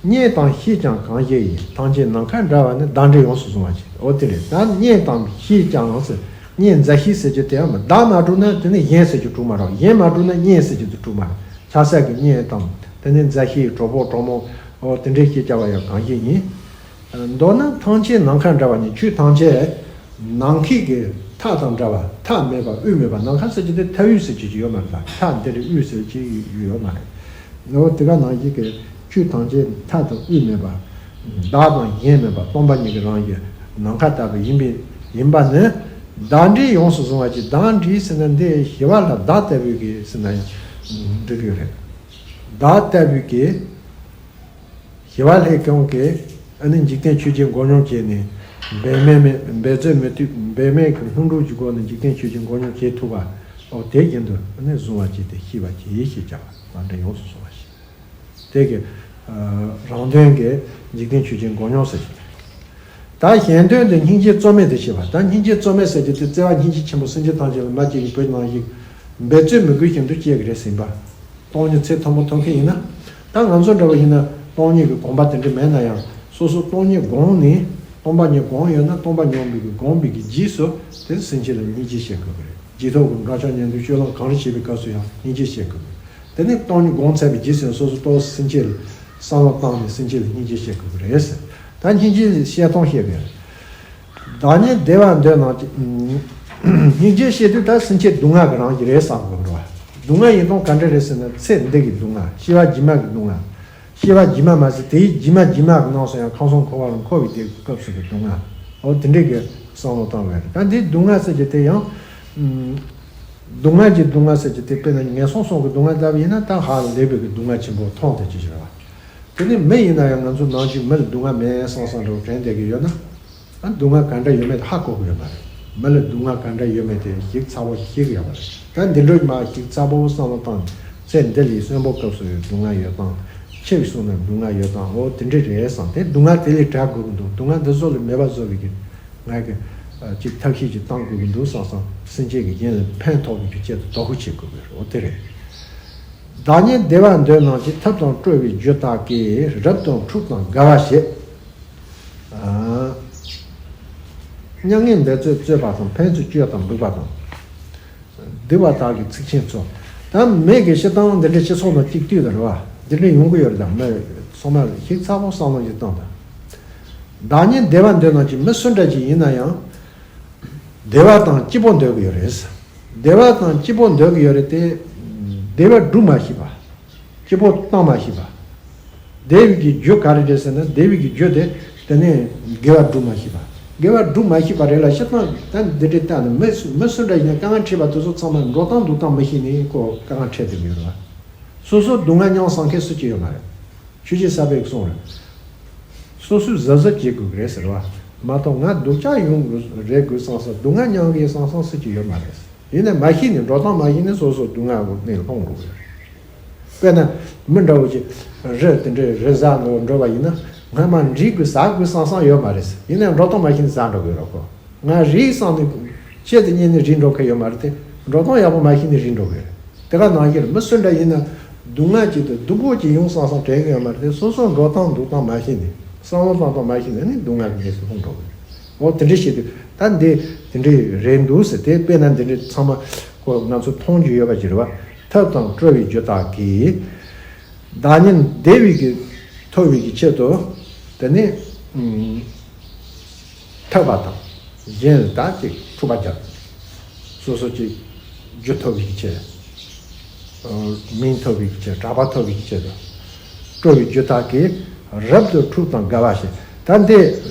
རྙེད་དང་ཤེས་ཀྱང་གང་ཞིག་ཡིན། ཐམས་ཅད་ནམ་མཁའ་འདྲ་བ་ནི། བདག་འདྲའི་ཡོངས་སུ་བཟུང་བ་ཅིག་ཨོ་དེ་རེད། ད་རྙེད་དང་ཤེས་ཀྱང་ཟེར། རྙེད་མཛའ་བཤེས་ཟེར་རྒྱུ་དེ་ཡང་མ། བདག་མ་གྲུབ་ན་དེ་ནི་གཞན་ཟེར་རྒྱུ་གྲུབ་མ་རེད། གཞན་མ་གྲུབ་ན་རྙེད་ཟེར་རྒྱུ་དེ་གྲུབ་མ་རེད། ཆགས་སྡང་གི་རྙེད་དང་དེ་ནི་མཛའ་བཤེས་གྲོགས་པོ་གྲོགས་མོ་ཨོ་དེ་འདྲའི་ཤེས་བྱ་བ་ཡང་གང་ཞིག་ཡིན། མདོར་ན་ཐམས་ཅད་ནམ་མཁའ་འདྲ་བ་ཉིད། ཆོས་ཐམས་ཅད་ནམ་མཁའི་གི་མཐའ་དང་འདྲ་བ། མཐའ་མེད་པ་དབུས་མེད་པ། ནམ་མཁའ་ཟེར་གྱི་དེ་མཐའ་དབུས་ཟེར་གྱི་ཡོད་མ་རེད། མཐའ་འདིར་དབུས་ཟེར་གྱི་ཡོད་མ་རེད། འོ་དེ་ག་ནང་བཞིན་གྱི་ཆོས་ཐམས་ཅད་མཐའ་དང་དབུས་མེད་པ། བདག་དང་གཞན་མེད་པ། སྟོང་པ་ཉིད་ཀྱི་རང་བཞིན་ནམ་མཁའ་ལྟ་བུ་ཡིན་པས། ཡིན་པ་ནི་བདག་འདྲའི་ཡོངས་སུ་བཟུང་བ་ཅིག་བདག་འདྲའི་ཟེར་ན་འདི་ཞི་བ་ལྷ་བདག་ལྟ་བུའི་གི་ཟེར་ན་ཡང་འགྲིག་གི་རེད། བདག་ལྟ་བུའི་གི་ཞི་བ་ལྷས་ཀྱང་གི་ཨ་ནི་འཇིག་རྟེན་ཆོས་ཅན་མགོ་སྙོམས་བྱས་ནས། འབད་མེད་མེད་འབད་རྩོལ་མེད་དུས་འབད་མེད་ཀྱི་ལྷུན་གྲུབ་ཀྱི་སྒོ་ནས་འཇིག་རྟེན་ཆོས་ཅན་མགོ་སྙོམས་བྱེད་ཐུབ་པ། ཨོ་དེ་བཞིན་དུ་ཨ་ནི་བཟུང་བ་ཅིག་སྟེ་ཤེས་པ་ཅིག་ཞེས་བྱ་བ་དང་འབྲེལ་ཡོངས་སུ་བཟུང་བ་ཞིག་དེ་གི་ཨ་རང་དོན་གྱི་འཇིག་རྟེན་ཆོས་ཅན་མགོ་སྙོམས་ཟེར་ཞིང་། ད་གཞན་དོན་དུ་སྙིང་རྗེ་རྩོལ་མེད་དུ་བྱེད་པ། ད་སྙིང་རྗེ་རྩོལ་མེད་ཟེར་རྒྱུ་དེ་བརྩེ་བ་སྙིང་རྗེ་ཆེན་པོ་སེམས་ཅན་ཐམས་ཅད་ལ་མ་སྐྱེས་ཀྱི་བུ་ནང་བཞིན་འབད་རྩོལ་མི་དགོས་བཞིན་དུ་སྐྱེ་གི་རེད་ཟིན་པ། སྟོང་ཉིད་ཚད་མཐོན་པོ་མཐོང་མཁན་ཡིན་ན། ད་ང་ཚོ་འདྲ་བོ་ཡིན་ན་སྟོང་ཉིད་ཀྱི་དགོངས་པ་དེ་འདྲ་མེད་ན་ཡང་ སོ་སོ་སྟོང་ཉིད་བསྒོམས་ནས་སྟོང་པ་ཉིད་བསྒོམས་ཡོད་ན། སྟོང་པ་ཉིད་བསྒོམས་པའི་གི་བསྒོམས་པའི་གི་རྗེས་སུ་དེ་སེམས་ཅན་ལ་སྙིང་རྗེ་བཤད་དགོས་ཀྱི་རེད། རྗེས་ཐོབ་ཀྱི་འགྲོ་འཆག་ཉལ་འདུག་སྤྱོད་ལམ་གང་རེ་བྱེད་པའི་སྐབས་སུ་ཡང་སྙིང་རྗེ་བཤད་དགོས་ཀྱི་རེད། དེ་ནས་སྟོང་ཉིད་བསྒོམས་ཚར་བའི་རྗེས་སུ་ཡང་སོ་སོ་ལྟོ་སེམས་ཅན་ལ་བསམ་བློ་བཏང་ནས་སེམས་ཅན་ལ་སྙིང་རྗེ་བཤད་དགོས་ཀྱི་རེད་ཟེར། ད་སྙིང་རྗེ་བཤད་སྟངས་བཤད་པ་ཡིན། བདག་ཉིད་བདེ་བ་འདོད་རྣམས་ཀྱི། སྙིང་རྗེ་བཤད་དུས་ད་སེམས་ཅན་སྡུག་བསྔལ་གྱི་རང་བཞིན་རེད་བསམ་དགོས་པ་རེད་བ། སྡུག་བསྔལ་ཡིན་སྟངས་ག་འདྲ་རེད་ཟེར་ན། ཚེ་འདི་གི་སྡུག་བསྔལ། སྐྱེ་བ་རྗེས་མ་གི་སྡུག་བསྔལ། སྐྱེ་བ་རྗེས་མ་མ་ཟད་དེའི་རྗེས་མ་རྗེས་མ་གི་ནང་སུ་ཡང་ཁམས་གསུམ་འཁོར་བ་ལ་འཁོར་བའི་དེ་སྐབས་སུ་གི་སྡུག་བསྔལ། འོ་དེ་འདྲའི་གི་བསམ་བློ་བཏང་བས་རེད། ད་འདིའི་སྡུག་བསྔལ་ཟེར་གྱི་དེ་ཡང་། སྡུག་བསྔལ་གྱི་སྡུག་བསྔལ་ཟེར་གྱི་དེ་དཔེར་ན་ངན་སོང་གསུམ་གྱི་སྡུག་བསྔལ་ལྟ་བུ་ཡིན་ན་ད་ཧ་ལས་པའི་གི་སྡུག་བསྔལ་ཆེན་པོ་མཐོང་དེ་ཅི་ཞིག་རེད་བ། དེ་ནི་མི་ཡིན་ན་ཡང་ང་ཚོ་ནང་བཞིན་མི་ལ་སྡུག་བསྔལ་མེད་བསམ་བསམ་འདྲ་བོ་དྲན་བསྡད་ཀྱི་ཡོད་ན། ཨ་སྡུག་བསྔལ་ག་འདྲ་ཡོད་མེད་དེ་ཧ་གོ་གི་ཡོད་མ་རེད། མི་ལ་སྡུག་བསྔལ་ག་འདྲ་ཡོད་མེད་དེ་ཞིབ་ཚགས་པོ་ཤེས་ཀྱི་ཡོད་མ་རེད། ད་འདི་འདྲ་མ་ཞིབ་ཚགས་པོ་བསམ་བློ་བཏང་ནས་ཚེ་འདི་ལས་གསོན་པོ་སྐབས་སུ་ཡང་སྡུག་བསྔལ་ཡོད་སྟངས། འཆི་བའི་གསུང་ན་སྡུག་བསྔལ་ཡོད་སྟངས། འོ་དེ་འདྲ་རེད་བསམ་སྟེ། སྡུག་བསྔལ་དེ་ལས་བྲལ་དགོས་ཀྱི་འདུག་སྡུག་བསྔལ་འདི་བཟོ་ལས་མེད་པ་བཟོ་བའི་གི་ང་གི་ཅིག་ཐབས་ཤེས་ཅིག་བཏང་དགོས་ཀྱི་འདུག་བསམ་བསམ་སེམས་ཅན་གྱི་གཞན་ལ་ཕན་ཐོགས་པའི་གི་ཆེད་དུ་དོ་ཁུར་བྱེད་དགོས་པའི་འོ་དེ་རེད། བདག་ཉིད་བདེ་བ་འདོད་རྣམས་ཀྱི། ཐབས་དང་སྤྲོ་བའི་རྒྱུ་དག་གིས། རབ་ཏུ་འཁྲུག་དང་དགའ་བ་བྱེད། མྱ་ངན་འབད་རྩོལ་རྩོད་པ་དང་། ཕན་ཚུན་སྤྱོད་དང་འབུལ་བ་དང་། སྡིག་པ་དག་གིས་ཚིག་ཆེན་འཚོ། ད་མི་གི་སྤྱིར་བཏང་འདི་འདྲའི་སྤྱི་ཚོགས་ནང་གཅིག་བལྟས་དང་རེད་བ། འདི་འདྲའི་ཡོང་གི་ཡོད་རེད། ད་མི་ཚང་མ་ཞིབ་ཚགས་པོ་བསམ་བློ་ཞིག་བཏང་དང་། བདག་ཉིད་བདེ་བ་འདོད་རྣམས་ཀྱི། མི་སུ་འདྲ་ཅིག་ཡིན་ན་ཡང་བདེ་བ་དང་སྐྱིད་པོ་འདོད་ཀྱི་ཡོད་རེད། བདེ་བ་དང་སྐྱིད་པོ་འདོད་ཀྱི་ཡོད་རེད་དེ། བདེ་བ་སྒྲུབ་མ་ཤེས་པ། སྐྱིད་པོ་བཏང་མ་ཤེས་པ། བདེ་བའི་གི་རྒྱུ་ག་རེ་རེད་ཟེར་ན། བདེ་བའི་གི་རྒྱུ་དེ་དེ་ནས་དགེ་བ་སྒྲུབ་མ་ཤེས་པ། དགེ་བ་སྒྲུབ་མ་ཤེས་པ་རེད་ལ། སྤྱིར་བཏང་ད་འདི་འདྲའི་ལྟ་ནས་མི་སུ་མི་སུ་འདྲ་ཡིན་ན་དཀའ་ངལ་འཕྲད་པ་དེ་ཚོ་ཚང་མ་འགྲོ་སྟངས་འདུག་སྟངས་མི་ཤེས་ནས་ཁོ་དཀའ་ངལ་འཕྲད་བསྡད་ཀྱི་ཡོད་རེད་བ། སོ་སོ་སྡུག་བསྔལ་མྱངས་བསམ་མཁན་སུ་གཅིག་ཡོད་མ་རེད། ཆོས་རྗེ་ས་པཎ་གྱིས་གསུངས་རེད། སོ་སོས་གཟབ་གཟབ་བྱེད་དགོས་ཀྱི་རེད་ཟེར་བ། མ་གཏོགས་ང་སྡུག་ཅག་ཡོང་དགོས་རེད་དགོས་བསམ་བསམ། སྡུག་བསྔལ་མྱང་གི་བསམ་བསམ་སུ་གཅིག་ཡོད་མ་རེད། ཡིན་ནའི་མ་ཤེས་ནས་འགྲོ་སྟངས་མ་ཤེས་ནས་སོ་སོ་སྡུག་བསྔལ་གྱི་གནས་ལ་ལྷུང་འགྲོ་གི་རེད། དཔེར་ན་མི་འདྲ་བོ་ཅིག་རི་དེ་འདྲའི་རི་ཟ་འགྲོ་འགྲོ་བ་ཡིན་ན། སྔ་མ་འབྲས་དགོས་ཟ་དགོས་བསམ་བསམ་ཡོད་མ་རེད། ཡིན་ནའི་འགྲོ་སྟངས་མ་ཤེས་ནས་ཟ་འགྲོ་གི་རེད་ཁོ། ང་རེད་བསམ་ནས་ཆེད་དུ་གཉེར་ནས་རེད་འགྲོ་མཁན་ཡོད་མ་རེད་དེ། འགྲོ་སྟངས་ཡག་པོ་མ་ཤེས་ནས་རེད་འགྲོ་གི་རེད། དེ་ག་ནང་བཞིན་མི་སུ་འདྲ་ཡིན་ན་སྡུག་བསྔལ་ཅིག་དང་སྡུག་པོ་ཅིག་ཡོང་བསམ་བསམ་དྲན་གི་ཡོད་མ་རེད་དེ། སོ་སོ་འགྲོ་སྟངས་འདུག་སྟངས་མ་ཤེས་ནས་བསམ་བློ་བཏང་སྟངས་མ་ཤེས་ནས་ནི་སྡུག་བསྔལ་གྱི་གནས་སུ་ལྷུང་འགྲོ་གི་རེད། འོ་དེ་འདྲ་བྱེད་དུས་ད་འདི་དེ་འདྲ་རེད་འདུག་ཟེར་དེ། དཔེར་ན་འདི་འདྲ་ཚང་མ་ཁོ་ང་ཚོ་མཐོང་རྒྱུ་ཡོད་པ་ཅིག་རེད་བ། ཐབས་དང་སྤྲོ་བའི་རྒྱུ་དག་གིས། བདག་ཉིད་བདེ་བའི་གི་ཐོབ་པའི་གི་ཆེད་དུ་དེ་ནི་ཨུམ་ཐབས་པ་དང་། གཞན་ལ་ད་ཅིག་འཁྲུག་པ་རྒྱག་སོ་སོ་ཅིག་རྒྱུ་ཐོབ་པའི་གི་ཆེད། ཨ་མིང་ཐོབ་པའི་གི་ཆེད། གྲགས་པ་ཐོབ་པའི་གི་ཆེད་དུ། སྤྲོ་བའི་རྒྱུ་དག་གིས་རབ་ཏུ་འཁྲུག་དང་དགའ་བ་བྱེད། ད་འདི་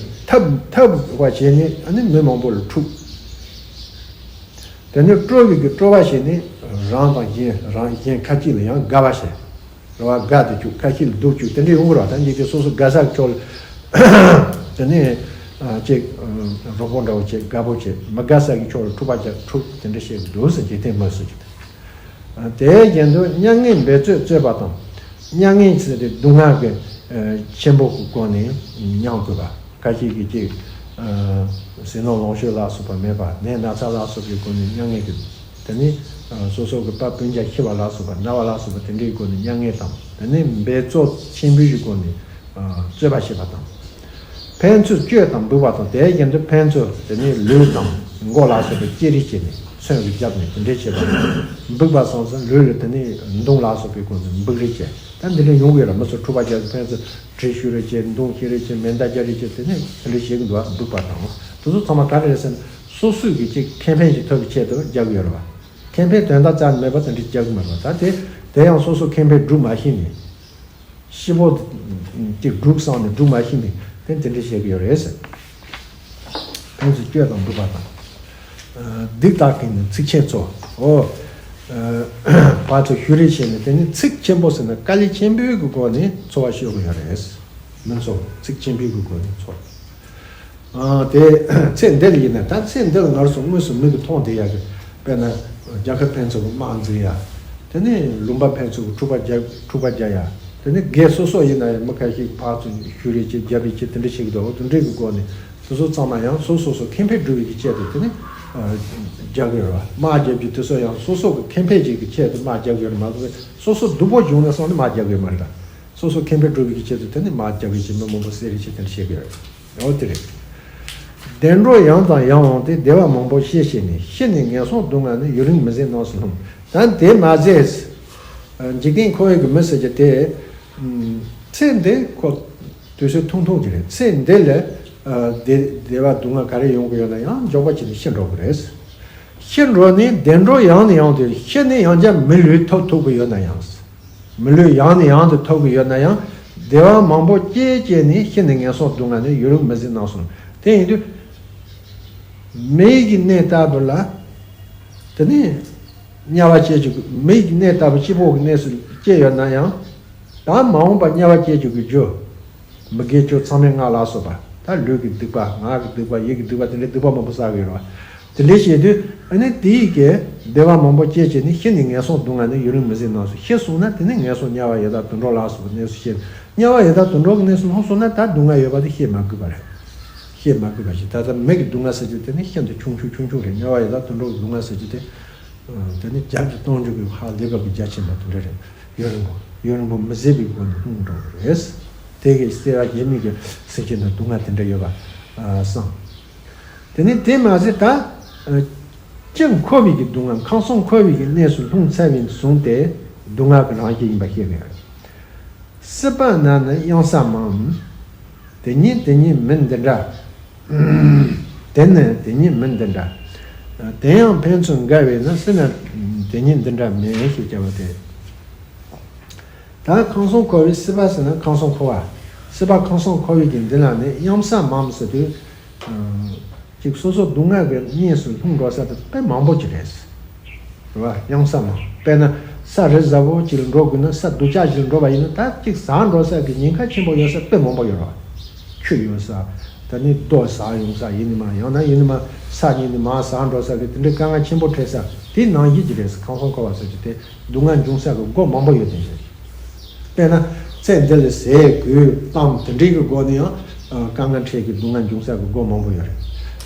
ཐབས་ཐབས་པ་བྱས་ནས་ཨ་ནི་མི་མང་པོ་ལ་འཁྲུག་དེ་ནས་སྤྲོ་བའི་གི་སྤྲོ་བ་བྱས་ནས་རང་དང་གཞན་རང་གཞན་ཁ་ཅིག་ལ་ཡང་དགའ་བ་བྱེད། རེ་བ་དགའ་དེ་བཅུག་ཁ་ཤས་ལ་སྡུག་བཅུག་དེ་འདྲ་ཡོང་གི་རེད་བ། ད་འདི་དེ་སོ་སོ་དགའ་ས་གི་ཕྱོགས་ལ་དེ་ནས་ཅིག་རོགས་པོ་འདྲ་བོ་བྱེད། དགའ་པོ་བྱེད། མི་དགའ་ས་གི་ཕྱོགས་ལ་འཁྲུག་པ་རྒྱག་འཁྲུག་དེ་འདྲ་བྱེད་ཀྱི་འདུག་ཟེར། འཇིག་རྟེན་མི་སུ་ཅིག་དང་། དེའི་རྒྱན་དུ་མྱ་ངན་འབད་རྩོལ་རྩོད་པ་དང་། མྱ་ངན་ཟེར་དེ་སྡུག་བསྔལ་གྱི་ཆེན་པོ་གི་སྒོ་ནས་མྱང་དགོས་པ། ཁ་ཅིག་གིས་ཅིག་ཟས་ནོར་ལོངས་སྤྱོད་ལ་སོགས་པ་མེད་པ། ནད་ན་ཚ་ལ་སོགས་པའི་སྒོ་ནས་མྱ་ངན་གྱི། དེ་ནི་སོ་སོ་གི་པ་སྤུན་ཀྱག་ཤི་བ་ལ་སོགས་པ། ན་བ་ལ་སོགས་པ་དེ་འདྲའི་སྒོ་ནས་མྱ་ངན་དང་། དེ་ནི་འབད་རྩོལ་ཆེན་པོའི་སྒོ་ནས་རྩོད་པ་བྱེད་པ་དང་། ཕན་ཚུན་སྤྱོད་དང་འབུལ་བ་དང་། དེའི་རྒྱན་དུ་ཕན་ཚུན་དེ་ནི་ལུས་དང་མགོ་ལ་སོགས་པའི་བཅད་རེས་བྱས་ནས་མཚོན་རེ་བརྒྱབ་ནས་དེ་འདྲའི་བྱེད་པ་དང་། འབུག་པ་སོང་ཙང་ལུས་ལ་དེ་ནི་མདུང་ལ་སོགས་པའི་སྒོ་ནས་འབུག་རེས་བྱས། ད་འདི་འདྲ་ཡོང་གི་ཡོད་རེད། མི་ཚོ་འཁྲུག་པ་རྒྱག་གི་ཕན་ཚུན་གྲི་ཤུ་རེ་བྱས། མདུང་ཤི་རེ་བྱས། མེ་མདའ་རྒྱག་རེ་བྱས། དེ་ནས་དེ་འདྲ་བྱེད་ཀྱི་འདུག་བ། འབུག་པ་དང་དེ་ཚོ་ཚང་མ་ག་རེ་རེད་ཟེར་ན། སོ་སོའི་གི་ཅིག་ཁེ་ཕན་ཞིག་ཐོབ་པའི་ཆེད་དུ་རྒྱག་གི་ཡོད་རེད་བ། ཁེ་ཕན་དོན་དག་རྩ་ནས་མེད་པ་དེ་འདྲ་རྒྱག་གི་མ་རེད་བ། ད་དེ་དེ་ཡང་སོ་སོ་ཁེ་ཕན་སྒྲུབ་མ་ཤེས་ནས། ཤི་བོ་ཅིག་སྒྲུབ་བསམ་ནས་སྒྲུབ་མ་ཤེས་ནས་དེ་དེ་འདྲ་བྱེད་ཀྱི་ཡོད་རེད་ཟེར། ཕན་ཚུན་སྤྱོད་དང་འབུལ་བ་དང་། སྡིག་དག་གིས་ནི་ཚིག་ཆེན་འཚོ། འོ། ཕར་ཚུར་ཤུ་རེ་བྱས་ནས་དེ་ནི་ཚིག་ཆེན་པོ་ཟེར་ན་དཀའ་ལས་ཆེན་པོའི་གི་སྒོ་ནས་འཚོ་བ་སྐྱོལ་གི་ཡོད་རེད། མི་ཚོ་ཚིག་ཆེན་པོའི་གི་སྒོ་ནས་འཚོ། དེ་ཚེ་འདི་ལ་ཡིན་ན། ད་ཚེ་འདི་ལ་ང་ཚོ་དངོས་སུ་མིག་གིས་མཐོང་བསྡད་ཡག་གི། དཔེར་ན་རྒྱལ་ཁབ་ཕན་ཚུན་གི་དམག་འཛིང་ཡ། དེ་ནས་ལུང་པ་ཕན་ཚུན་གི་འཁྲུག་པ་རྒྱག་འཁྲུག་པ་རྒྱག་ཡ། དེ་ནས་སྒེར་སོ་སོ་ཡིན་ན་ཡང་མི་ཁ་ཤས་ཕར་ཚུར་ཤུ་རེ་བྱེད། རྒྱབ་རེས་བྱེད། དེ་འདྲ་བྱེད་ཀྱི་འདུག་དེ་འདྲའི་གི་སྒོ་ནས་དེ་ཚོ་ཚང་མ་ཡང་སོ་སོ་སོ་ཁེ་ཕན་སྒྲུབ་པའི་གི་ཆེད་དུ་དེ་ནས་རྒྱག་གི་ཡོད་རེད་བ། དམག་རྒྱབ་རྒྱུ་དེ་ཚོ་ཡང་སོ་སོ་གི་ཁེ་ཕན་ཅིག་གི་ཆེད་དུ་དམག་རྒྱག་གི་ཡོད་རེད་མ་གཏོགས། སོ་སོ་སྡུག་པོ་བྱུང་ན་བསམ་ནས་དམག་རྒྱག་གི་ཡོད་མ་རེད་ད། སོ་སོ་ཁེ་ཕན་སྒྲུབ་པའི་ཆེད་དུ་དེ་ནི་མར་རྒྱབ་ཀྱི་ཅིག་མི་མང་པོ་བསད་རེས་བྱེད་མཁན་བཤད་ཀྱི་ཡོད་རེད། འོ་དེ་རེད། བདེ་འགྲོ་ཡང་དང་ཡང་འོང་སྟེ། བདེ་བ་མང་པོ་སྐྱེད་བྱས་ནས། ཤི་ནས་ངན་སོང་སྡུག་བསྔལ་ནི། ཡུན་རིང་མི་ཟད་རྣམས་སུ་ལྷུང་། ད་དེ་མ་ཟད། འཇིག་རྟེན་འཁོར་བའི་གི་མི་ཟེར་རྒྱུ་དེ། ཚེ་འདི་ཁོ་དུས་ཚོད་ཐུང་ཐུང་ཅིག་རེད། ཚེ་འདི་ལ་བདེ་བདེ་བ་སྡུག་བསྔལ་ག་རེ་ཡོང་གི་ཡོད་ན་ཡང་མགྱོགས་པ་ཅིག་ནས་ཤི་འགྲོ་གི་རེད། ཤི་འགྲོ་ནས་བདེ་འགྲོ་ཡང་ནས་ཡང་དུ། ཤི་ནས་ཡང་བསྐྱར་མི་ལུས་ཐོབ་ཐུབ་ཀྱི་ཡོད་ན་ཡང་། མི་ལུས་ཡང་ནས་ཡང་དུ་ཐོབ་ཀྱི་ཡོད་ན་ཡང་། བདེ་བ་མང་པོ་སྐྱེད་བྱས་ནས། ཤི་ནས་ངན་སོང་སྡུག་བསྔལ་ནི། ཡུན་རིང་མི་ཟད་རྣམས་སུ། དེ་ཡིན་དུས། མི་གི་གནས་ལྟ་བུ་ལ། དེ་ནས་དམྱལ་བ་སྐྱེ་བཅུག་གི། མི་གི་གནས་ལྟ་བུ་སྐྱིད་པོ་གི་གནས་སུ་སྐྱེས་ཡོད་ན་ཡང་། ད་མ་འོངས་པ་དམྱལ་བ་སྐྱེ་བཅུག་གི་རྒྱུ། མི་དགེ་བཅུ་མཚམས་མེད་ལྔ་ལ་སོགས་པ། ད་ལུས་ཀྱི་སྡིག་པ། ངག་གི་སྡིག་པ། ཡིད་ཀྱི་སྡིག་པ། དེ་འདྲའི་སྡིག་པ་མང་པོ་བསགས་ཀྱི་ཡོད་རེད་བ། དེ་འདྲའི་བྱེད་དུས་ཨ་ནི་དེ་ཡི་གེ་བདེ་བ་མང་པོ་སྐྱེད་བྱས་ནས། ཤི་ནས་ངན་སོང་སྡུག་བསྔལ་ནི། ཡུན་རིང་མི་ཟད་རྣམས་སུ། ཤི་སོང་ན་དེ་ནི་ངན་སོང་དམྱལ་བ་ཡི་དྭགས་དུད་འགྲོ་ལ་སོགས་པའི་གནས་སུ་སྐྱེ། དམྱལ་བ་ཡི་དྭགས་དུད་འགྲོ་གི་གནས་སུ་ལྷུང་སོང་ན་ད་སྡུག་བསྔལ་ཡོད་པ་དེ་བཤད་མ་དགོས་པ་རེད། བཤད་མ་དགོས་པ་ཞིག་ད་ལྟ་མི་གི་སྡུག་བསྔལ་ཟེར་རྒྱུ་དེ་ནི་ཤིན་ཏུ་ཆུང་ཆུང་ཆུང་ཆུང་རེད། དམྱལ་བ་ཡི་དྭགས་དུད་འགྲོ་གི་སྡུག་བསྔལ་ཟེར་རྒྱུ་དེ། དེ་ནི་བརྒྱ་ཀྱི་སྟོང་བཅུ་གི་ཧ་ལས་པ་གི་རྒྱ་ཆེན་པོ་དེ་འདྲ་རེད། ཡུན་རིང་པོ་ཡུན་རིང་པོ་མི་ཟད་པའི་སྒོ་ནས་ལྷུང་འགྲོ་གི་རེད། དེ་གི་སེ་ར་གེ་མི་གི་སེམས་ཅན་ན་སྡུག་བསྔལ་དེ་འདྲ་ཡོད་པ་བསམ། དེ་ནི་དེ་མ་ཟད་ད། སྤྱིར་འཁོར་བའི་གི་སྡུག་བསྔལ། ཁམས་གསུམ་འཁོར་བའི་གི་གནས་སུ་ལྷུང་ཚར་བའི་བཟུང་སྟེ་སྡུག་བསྔལ་གི་རང་བཞིན་ཡིན་པ་ཤེས་དགོས། སྲིད་པ་ན་ནི་གཡང་ས་མང་། དེ་ཉིད་དེ་ཉིད་མིན་འདི་འདྲ། དེ་ནི་དེ་ཉིད་མིན་འདི་འདྲ། དེ་ཡང་ཕན་ཚུན་འགལ་བས་ན། སྲིད་ན་དེ་ཉིད་འདི་འདྲ་མེད་ཞེས་བྱ་བ་སྟེ། ད་ཁམས་གསུམ་འཁོར་བའི། སྲིད་པ་ཟེར་ན་ཁམས་གསུམ་འཁོར་བ། སྲིད་པ་ཁམས་གསུམ་འཁོར་བའི་གི་འདི་ལ་ནི་གཡང་ས་མང་ཟེར་དུས། ཅིག་སོ་སོ་སྡུག་བསྔལ་གྱི་གནས་སུ་ལྷུང་འགྲོ་ས་དེ་དཔེ་མང་པོ་ཅིག་རེད། རེད་བ། གཡང་ས་མང་། དཔེར་ན་ས་རི་གཟར་པོ་ཅིག་ལ་འགྲོ་དགོས་ན། ས་སྡུག་ཅག་ཅིག་ལ་འགྲོ་བ་ཡིན་ན། ད་ཅིག་ཟག་འགྲོ་ས་གི་ཉེན་ཁ་ཆེན་པོ་ཡོད་ས་དཔེ་མང་པོ་ཡོད་རེད་བ། ཆུ་ཡོད་ས། ད་ནི་རྡོ་ཟག་ཡོང་ས་ཡིན་ནི་མ། ཡང་ན་ཡིན་ནི་མ་ས་ཉིད་ནི་མ་ཟག་འགྲོ་ས་གི་དེ་འདྲའི་དཀའ་ངལ་ཆེན་པོ་འཕྲད་ས་དེ་ནང་བཞིན་གྱི་རེད། ཁམས་གསུམ་འཁོར་བ་ཟེར་གྱི་དེ་སྡུག་བསྔལ་འབྱུང་ས་གི་སྒོ་མང་པོ་ཡོད་དེ་རེད། དཔེར་ན། ཚེ་འདི་ལ་ཟས་གོས་གཏམ་དེ་འདྲའི་གི་སྒོ་ནས་ཡང་། ཨ། དཀའ་ངལ་འཕྲད་ཀྱི་སྡུག་བསྔལ་འབྱུང་ས་གི་སྒོ་མང་པོ་ཡོད་རེད།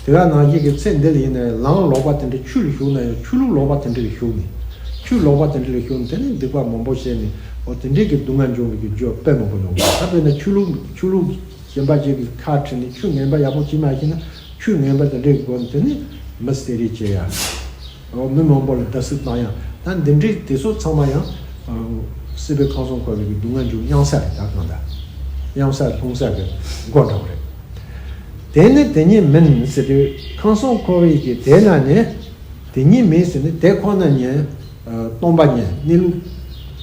དེ་ག་ནང་བཞིན་གྱི་ཚེ་འདི་ལ་ཡིན་ན་ཡང་ལམ་ལོག་པ་དེ་འདྲའི་ཆོས་ལ་ཞུགས་ན་ཡང་ཆོས་ལུགས་ལོག་པ་དེ་འདྲ་ལ་ཞུགས་ནས། ཆོས་ལོག་པ་དེ་འདྲ་ལ་ཞུགས་ནས་དེ་ནས་སྡིག་པ་མང་པོ་བྱས་ནས། འོ་དེ་འདྲའི་གི་སྡུག་བསྔལ་འབྱུང་བའི་གི་རྒྱུ་དཔེ་མང་པོ་ཡོང་གི་རེད། ད་དཔེར་ན་ཆོས་ལུགས་ཆོས་ལུགས་གཞན་པ་ཅིག་གི་ཁ་ཁྲིད་ནས་ཆོས་ངན་པ་ཡག་པོ་བྱེད་མ་ཤེས་ན། ཆོས་ངན་པ་དེ་འདྲའི་སྒོ་ནས་དེ་ནས་མི་བསད་རེས་བྱེད་ཡ། འོ་མི་མང་པོ་ལ་བརྡབ་གསིག་བཏང་ཡ། ད་འདི་འདྲའི་དེ་ཚོ་ཚང་མ་ཡང་། ཨ། སྲིད་པའི་ཁམས་གསུམ་འཁོར་བའི་གི་སྡུག་བསྔལ་འབྱུང་གཡང་ས་རེད། ད་གང་ལྟར་གཡང་ས་ལྷུང་ས་གི་སྒོ་འདྲ་བོ་རེད། དེ་ནི་དེ་ཉིད་མིན་ཟེར་དུས། ཁམས་གསུམ་འཁོར་བའི་གི་དེ་ན་ནི་དེ་ཉིད་མིན་ཟེར་ནི་དེ་ཁོ་ན་ཉིད། ཨ། སྟོང་པ་ཉིད་གནས་ལུགས་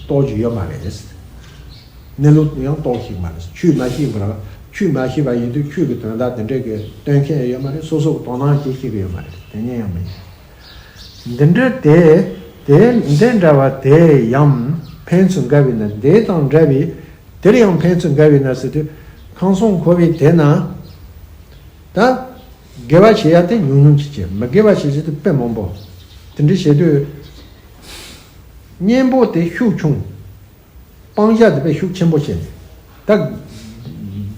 རྟོགས་རྒྱུ་ཡོད་མ་རེད། གནས་ལུགས་ཡང་རྟོགས་ཤེས་མ་རེད། ཆོས་མ་ཤེས་པར། ཆོས་མ་ཤེས་པ་ཡིན་དུས་ཆོས་ཀྱི་དོན་དག་དེ་འདྲ་གི་སྟོན་མཁན་ཡང་ཡོད་མ་རེད། སོ་སོ་གི་དོ་སྣང་བྱེད་ཤེས་ཀྱི་ཡོད་མ་རེད། དེ་ཉིད་ཡང་མིན། འདི་འདྲ་དེ། དེ་འདི་འདྲ་བ་དེ་ཡང་ཕན་ཚུན་འགལ་བས་ན། དེ་དང་འདྲ་བའི་དེར་ཡང་ཕན་ཚུན་འགལ་བས་ན་ཟེར་དུས། ཁམས་གསུམ་འཁོར་བའི་དེ་ན་ད་དགེ་བ་བྱེད་ཡ་དེ་ཉུང་ཉུང་ཅིག་བྱེད། མི་དགེ་བ་བྱེད་ཡ་དེ་དཔེ་མང་པོ། དེ་འདྲ་བྱེད་དུས་གཉེན་པོ་དེ་ཤུགས་ཆུང་། སྤང་བྱ་དེ་དཔེ་ཤུགས་ཆེན་པོ་བྱས་ནས། ད་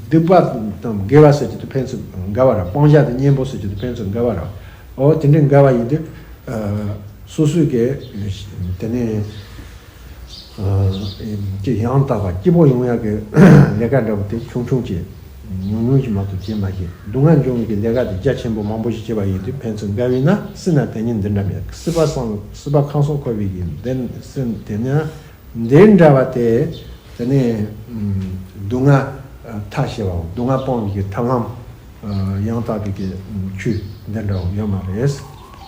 སྡིག་པ་དང་དགེ་བ་ཟེར་རྒྱུ་དེ་ཕན་ཚུན་འགལ་བ་རེད། སྤང་བྱ་དང་གཉེན་པོ་ཟེར་རྒྱུ་དེ་ཕན་ཚུན་འགལ་བ་རེད། འོ་དེ་འདྲའི་འགལ་བ་ཡིན་དུས། ཨ། སོ་སོའི་གི་དེ་ནས། ཨ། ཅི་ཡང་དག་པ་སྐྱིད་པོ་ཡོང་ཡག་གི་ལས་ཀ་འདྲ་བོ་དེ་ཆུང་ཆུང་བྱས། ཉུང་ཉུང་ཞིག་མ་གཏོགས་བྱེད་མ་ཤེས། སྡུག་བསྔལ་འབྱུང་བའི་གི་ལས་ཀ་དེ་རྒྱ་ཆེན་པོ་མང་པོ་ཞིག་བྱས་པ་ཡིན་དུས་ཕན་ཚུན་འགལ་བས་ན། སྲིད་ན་དེ་ཉིད་འདི་འདྲ་མེད། སྲིད་པ་སང་སྲིད་པ་ཁམས་གསུམ་འཁོར་བའི་གི་འདི་སྲིད་དེ་ན། འདི་འདྲ་བ་དེ། དེ་ནས་སྡུག་བསྔལ་ཐར་ཤེས་པའོ། སྡུག་བསྔལ་སྤོང་བའི་གི་ཐབས་ལམ། ཡང་དག་པའི་གི་ཆོས་འདི་འདྲ་བ་ཡོད་མ་རེད།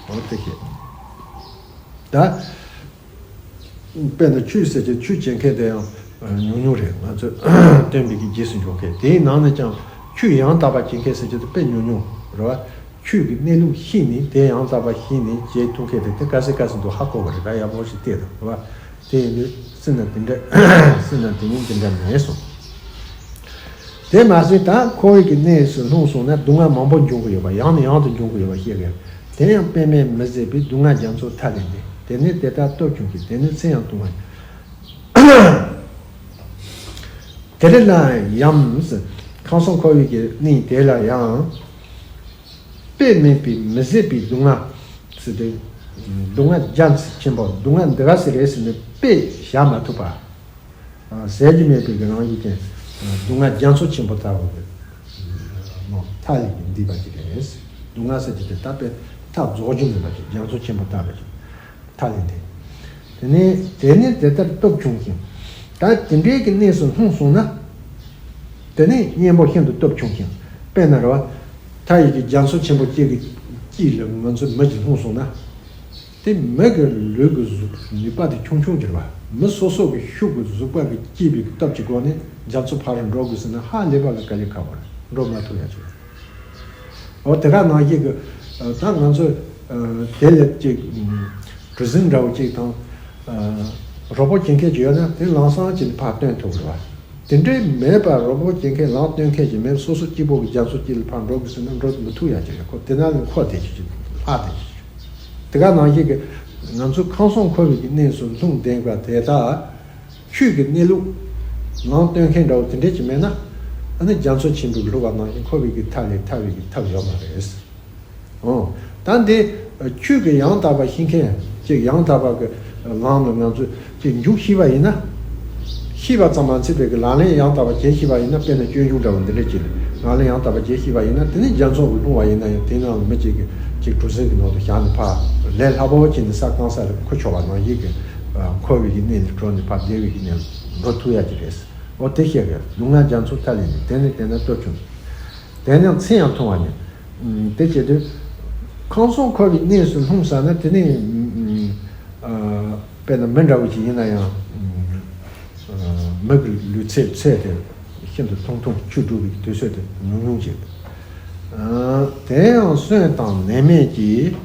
འོ་དེ་ཤེས། ད་དཔེར་ན་ཆོས་ཟེར་གྱི་ཆོས་བྱེད་མཁན་དེ་ཡང་ཉུང་ཉུང་རེད། ང་ཚོས་སྟོན་པའི་གི་རྗེས་སུ་འཇུག་མཁན་དེའི་ནང་ནས་ཀྱང་ཆོས་ཡང་དག་པ་བྱེད་མཁན་ཟེར་གྱི་དེ་དཔེ་ཉུང་ཉུང་རེད་བ། ཆོས་ཀྱི་གནས་ལུགས་ཤེས་ནས་དེ་ཡང་དག་པ་ཤེས་ནས་བྱེད་ཐུབ་མཁན་དེ་དེ་ག་ཚོད་ག་ཚོད་འདུག་ཧ་གོ་བ་རེད། ད་ཡག་པོ་ཞིག་བལྟས་དང་རེད་བ། དེ་ཡིན་དུས་སྲིད་ན་དེ་འདྲ། སྲིད་ན་དེ་ཉིད་དེ་འདྲ་མེད་གསུངས། དེ་མ་ཟད་ད་འཁོར་བའི་གི་གནས་སུ་ལྷུང་སོང་ན་སྡུག་བསྔལ་མང་པོ་འབྱུང་གི་ཡོད་པ། ཡང་ནས་ཡང་དུ་འབྱུང་གི་ཡོད་པ་ཤེས་དགོས། དེ་ཡང་དཔེ་མེད་མི་ཟད་པའི་སྡུག་བསྔལ་རྒྱ་མཚོ་མཐའ་ལས་འདས། དེ་ནི་དེ་ལྟར་སྟོབས་ཆུང་གིས། དེ་ནི་ཚེ་ཡང་ཐུང་བ། དེ་ལ་ཡང་ཁམས་གསུམ་འཁོར་བའི་གི་གནས་དེ་ལ་ཡང་དཔེ་མེད་པའི་མི་ཟད་པའི་སྡུག་བསྔལ་ཟེར་ཏེ། སྡུག་བསྔལ་རྒྱ་ཆེན་པོ། སྡུག་བསྔལ་འདི་ག་ཟེར་རེད་ཟེར་ནས་དཔེ་བཞག་མ་ཐུབ་པ། ཟད་ཀྱི་མེད་པའི་གི་རང་བཞིན་ཅན། སྡུག་བསྔལ་རྒྱ་མཚོ་ཆེན་པོ་ལྟ་བུ་གི་མཐའ་ལས་འདས་པ་ཅིག་རེད། སྡུག་བསྔལ་ཟེར་གྱི་དེ་ད་དཔེ་མཐའ་རྫོགས་རྒྱུ་མེད་པ་ཅིག་རྒྱ་མཚོ་ཆེན་པོ་ལྟ་བུ་ཅིག་མཐའ་ལས་འདས། དེ་ནས་དེ་ནི་དེ་ལྟར་སྟོབས་ཆུང་ཞིང་། ད་དེ་འདྲའི་གི་གནས་སུ་ལྷུང་སོང་ན། དེ་ནི་གཉེན་པོ་ཤིན་ཏུ་སྟོབས་ཆུང་ཞིང་། དཔེར་ན་རེད་བ། མཐའ་ཡི་གི་རྒྱ་མཚོ་ཆེན་པོ་གཅིག་གི་དཀྱིལ་ལ་ང་ཚོ་མི་གཅིག་ལྷུང་སོང་ན། དེ་མི་གི་ལུས་ཀྱི་གཟུགས་ནུས་པ་དེ་ཆུང་ཆུང་གྱུར་བ། མི་སོ་སོ་གི་ཤུགས་ཀྱི་གཟུགས་པ་གི་སྐྱེས་པའི་སྟོབས་ཀྱི་སྒོ་ནས་རྒྱ་མཚོ་ཕར་འགྲོ་དགོས་ཟེར་ན་ཧ་ལས་པ་གི་དཀའ་ལས་ཁག་པོ་རེད། འགྲོ་མ་ཐུབ་ཡ་ཅིག་རེད། འོ་དེ་ག་ནང་བཞིན་གྱི་ད་ང་ཚོ་དེ་ལས་ཅིག་གྲུ་གཟིངས་འདྲ་བོ་ཅིག་དང་རོ་པོ་གྱོན་མཁན་ཅིག་ཡོད་ན་དེ་ལམ་སང་ཅིག་ཕར་བཏོན་ཐུབ་རེད་བ། དེ་འདྲའི་མེད་པར་རོ་པོ་གྱོན་མཁན་ལམ་སྟོན་མཁན་ཞིག་མེད། སོ་སོ་སྐྱིད་པོ་གི་རྒྱ་མཚོ་དཀྱིལ་ལ་ཕར་འགྲོ་དགོས་ཟེར་ན་འགྲོ་མི་ཐུབ་ཡ་ཅིག་རེད། ཁོ་དེ་ན་ནི་ཁོ་དེ་ཅིག་ཅིག་ལྷག་དེ་ཅིག་ཅིག་དེ་ག་ནང་བཞིན་གྱི་ང་ཚོ་ཁམས་གསུམ་འཁོར་བའི་གི་གནས་སུ་ལྷུང་བསྡད་པ་དེ་དག་ཆོས་ཀྱི་གནས་ལུགས་ལམ་སྟོན་མཁན་འདྲ་བོ་དེ་འདྲས་ཅིག་མེད་ན། ཨ་ནི་རྒྱ་མཚོ་ཆེན་པོའི་གླུ་བ་ནང་བཞིན་འཁོར་བའི་གི་མཐའ་ལས་ཐར་བའི་གི་ཐབས་ཡོད་མ་རེད། ཨོ། ད་འདི་ཆོས་ཀྱི་ཡང་དག་པ་ཤེས་མཁན་ཅིག་ཡང་དག་པ་གི་ལམ་ལ་ང་ཚོས་ཅིག་འཇུག་ཤེས་པ་ཡིན་ན། ཤེས་པ་ཙམ་མ་ཚད་པའི་གི་ལག་ལེན་ཡང་དག་པ་བྱེད་ཤེས་པ་ཡིན་ན། དཔེར་ན་སྤྱོད་འཇུག་འདྲ་བ་འདི་འདྲ་ཅིག་ལག་ལེན་ཡང་དག་པ་བྱེད་ཤེས་པ་ཡིན་ན། དེ་ནི་རྒྱ་མཚོ་གི་ལྷུང་བ་ཡིན་ན་ཡང་དེ་ནང་ལ་མི་གཅིག་གིས་ཅིག་གྲུ་གཟིངས་གི་ནང་དུ་བཞག་ནས་ཕར་ལས་སླ་པོ་བྱས་ནས་ས་གང་ས་ལ་འཁོར་ཆོག་པ་ནང་བཞིན་གྱི་འཁོར་བའི་གི་གནས་ལས་གྲོལ་ནས་ཕར་བདེ་བའི་གི་གནས་ལ་འགྲོ་ཐུབ་ཡ་ཅིག་རེད། འོ་དེ་བཤད་གི་སྡུག་བསྔལ་རྒྱ་མཚོ་མཐའ་ལས་འདས། དེ་ནི་དེ་ན་སྟོབས་ཆུང་། དེ་ནི་ཚེ་ཡང་ཐུང་བ་ཉིད། དེ་བྱེད་དུས། ཁམས་གསུམ་འཁོར་བའི་གནས་སུ་ལྷུང་ས་ན་དེ་ནི། དཔེར་ན་མི་འདྲ་བོ་ཅིག་ཡིན་ན་ཡང་། མི་གི་ལུས་ཚེ་ཚེ་དེ་ཤིན་ཏུ་ཐུང་ཐུང་། ཆོས་སྒྲུབ་པའི་དུས་ཚོད་དེ་ཉུང་ཉུང་ཅིག་དེ་ཡང་གསོན་དང་ནད་མེད་ཀྱི།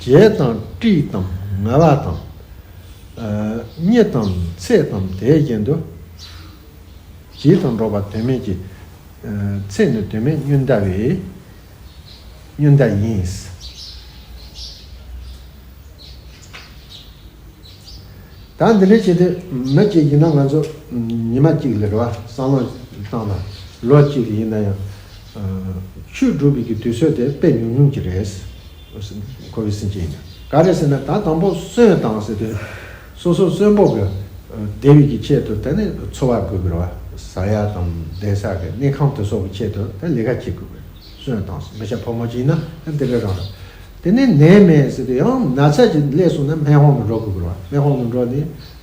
བྱད་དང་དྲི་དང་ངལ་བ་དང་། གཉིད་དང་ཚད་དང་དེ་བཞིན་དུ། བྱད་དང་འགྲོགས་པ་དོན་མེད་ཀྱི། ཚེ་ནི་དོན་མེད་སྙོན་དའི། སྙོན་དའི་ཡིན། ད་འདི་འདྲ་བྱས་ཏེ་མི་གཅིག་ཡིན་ན་ང་ཚོ་ཉི་མ་གཅིག་ལ་རེད་བ། བསམ་བློ་བཏང་ན་ལོ་གཅིག་ལ་ཡིན་ན་ཡང་ཆོས་སྒྲུབ་པའི་གི་དུས་ཚོད་དེ་དཔེ་ཉུང་ཉུང་ཅིག་རེད། འཁོར་བའི་སེམས་ཅན་ཡིན་ན་ག་རེ་ཟེར་ན། ད་དང་པོ་གསོན་དང་ཟེར་དུས་སོ་སོ་གསོན་པོ་གི་བདེ་བའི་གི་ཆེད་དུ་དེ་ནི་འཚོ་བ་དགོས་ཀྱི་རེད་བ། ཟ་ཡ་དང་བསྡད་ས་གི་གནས་ཁང་དེ་སོགས་ཀྱི་ཆེད་དུ་དེ་ལས་ཀ་བྱེད་དགོས་ཀྱི་རེད། གསོན་དང་མི་སྐྱ་ཕོ་མོ་ཅིག་ཡིན་ན་དེ་འདྲ་རང་རེད། དེ་ནས་ནད་མེད་ཟེར་དུས་ཡང་ན་ཚ་ཅིག་སླེབས་སོང་ན་སྨན་ཁང་དུ་འགྲོ་དགོས་ཀྱི་རེད་བ། སྨན་ཁང་དུ་འགྲོ་ནས་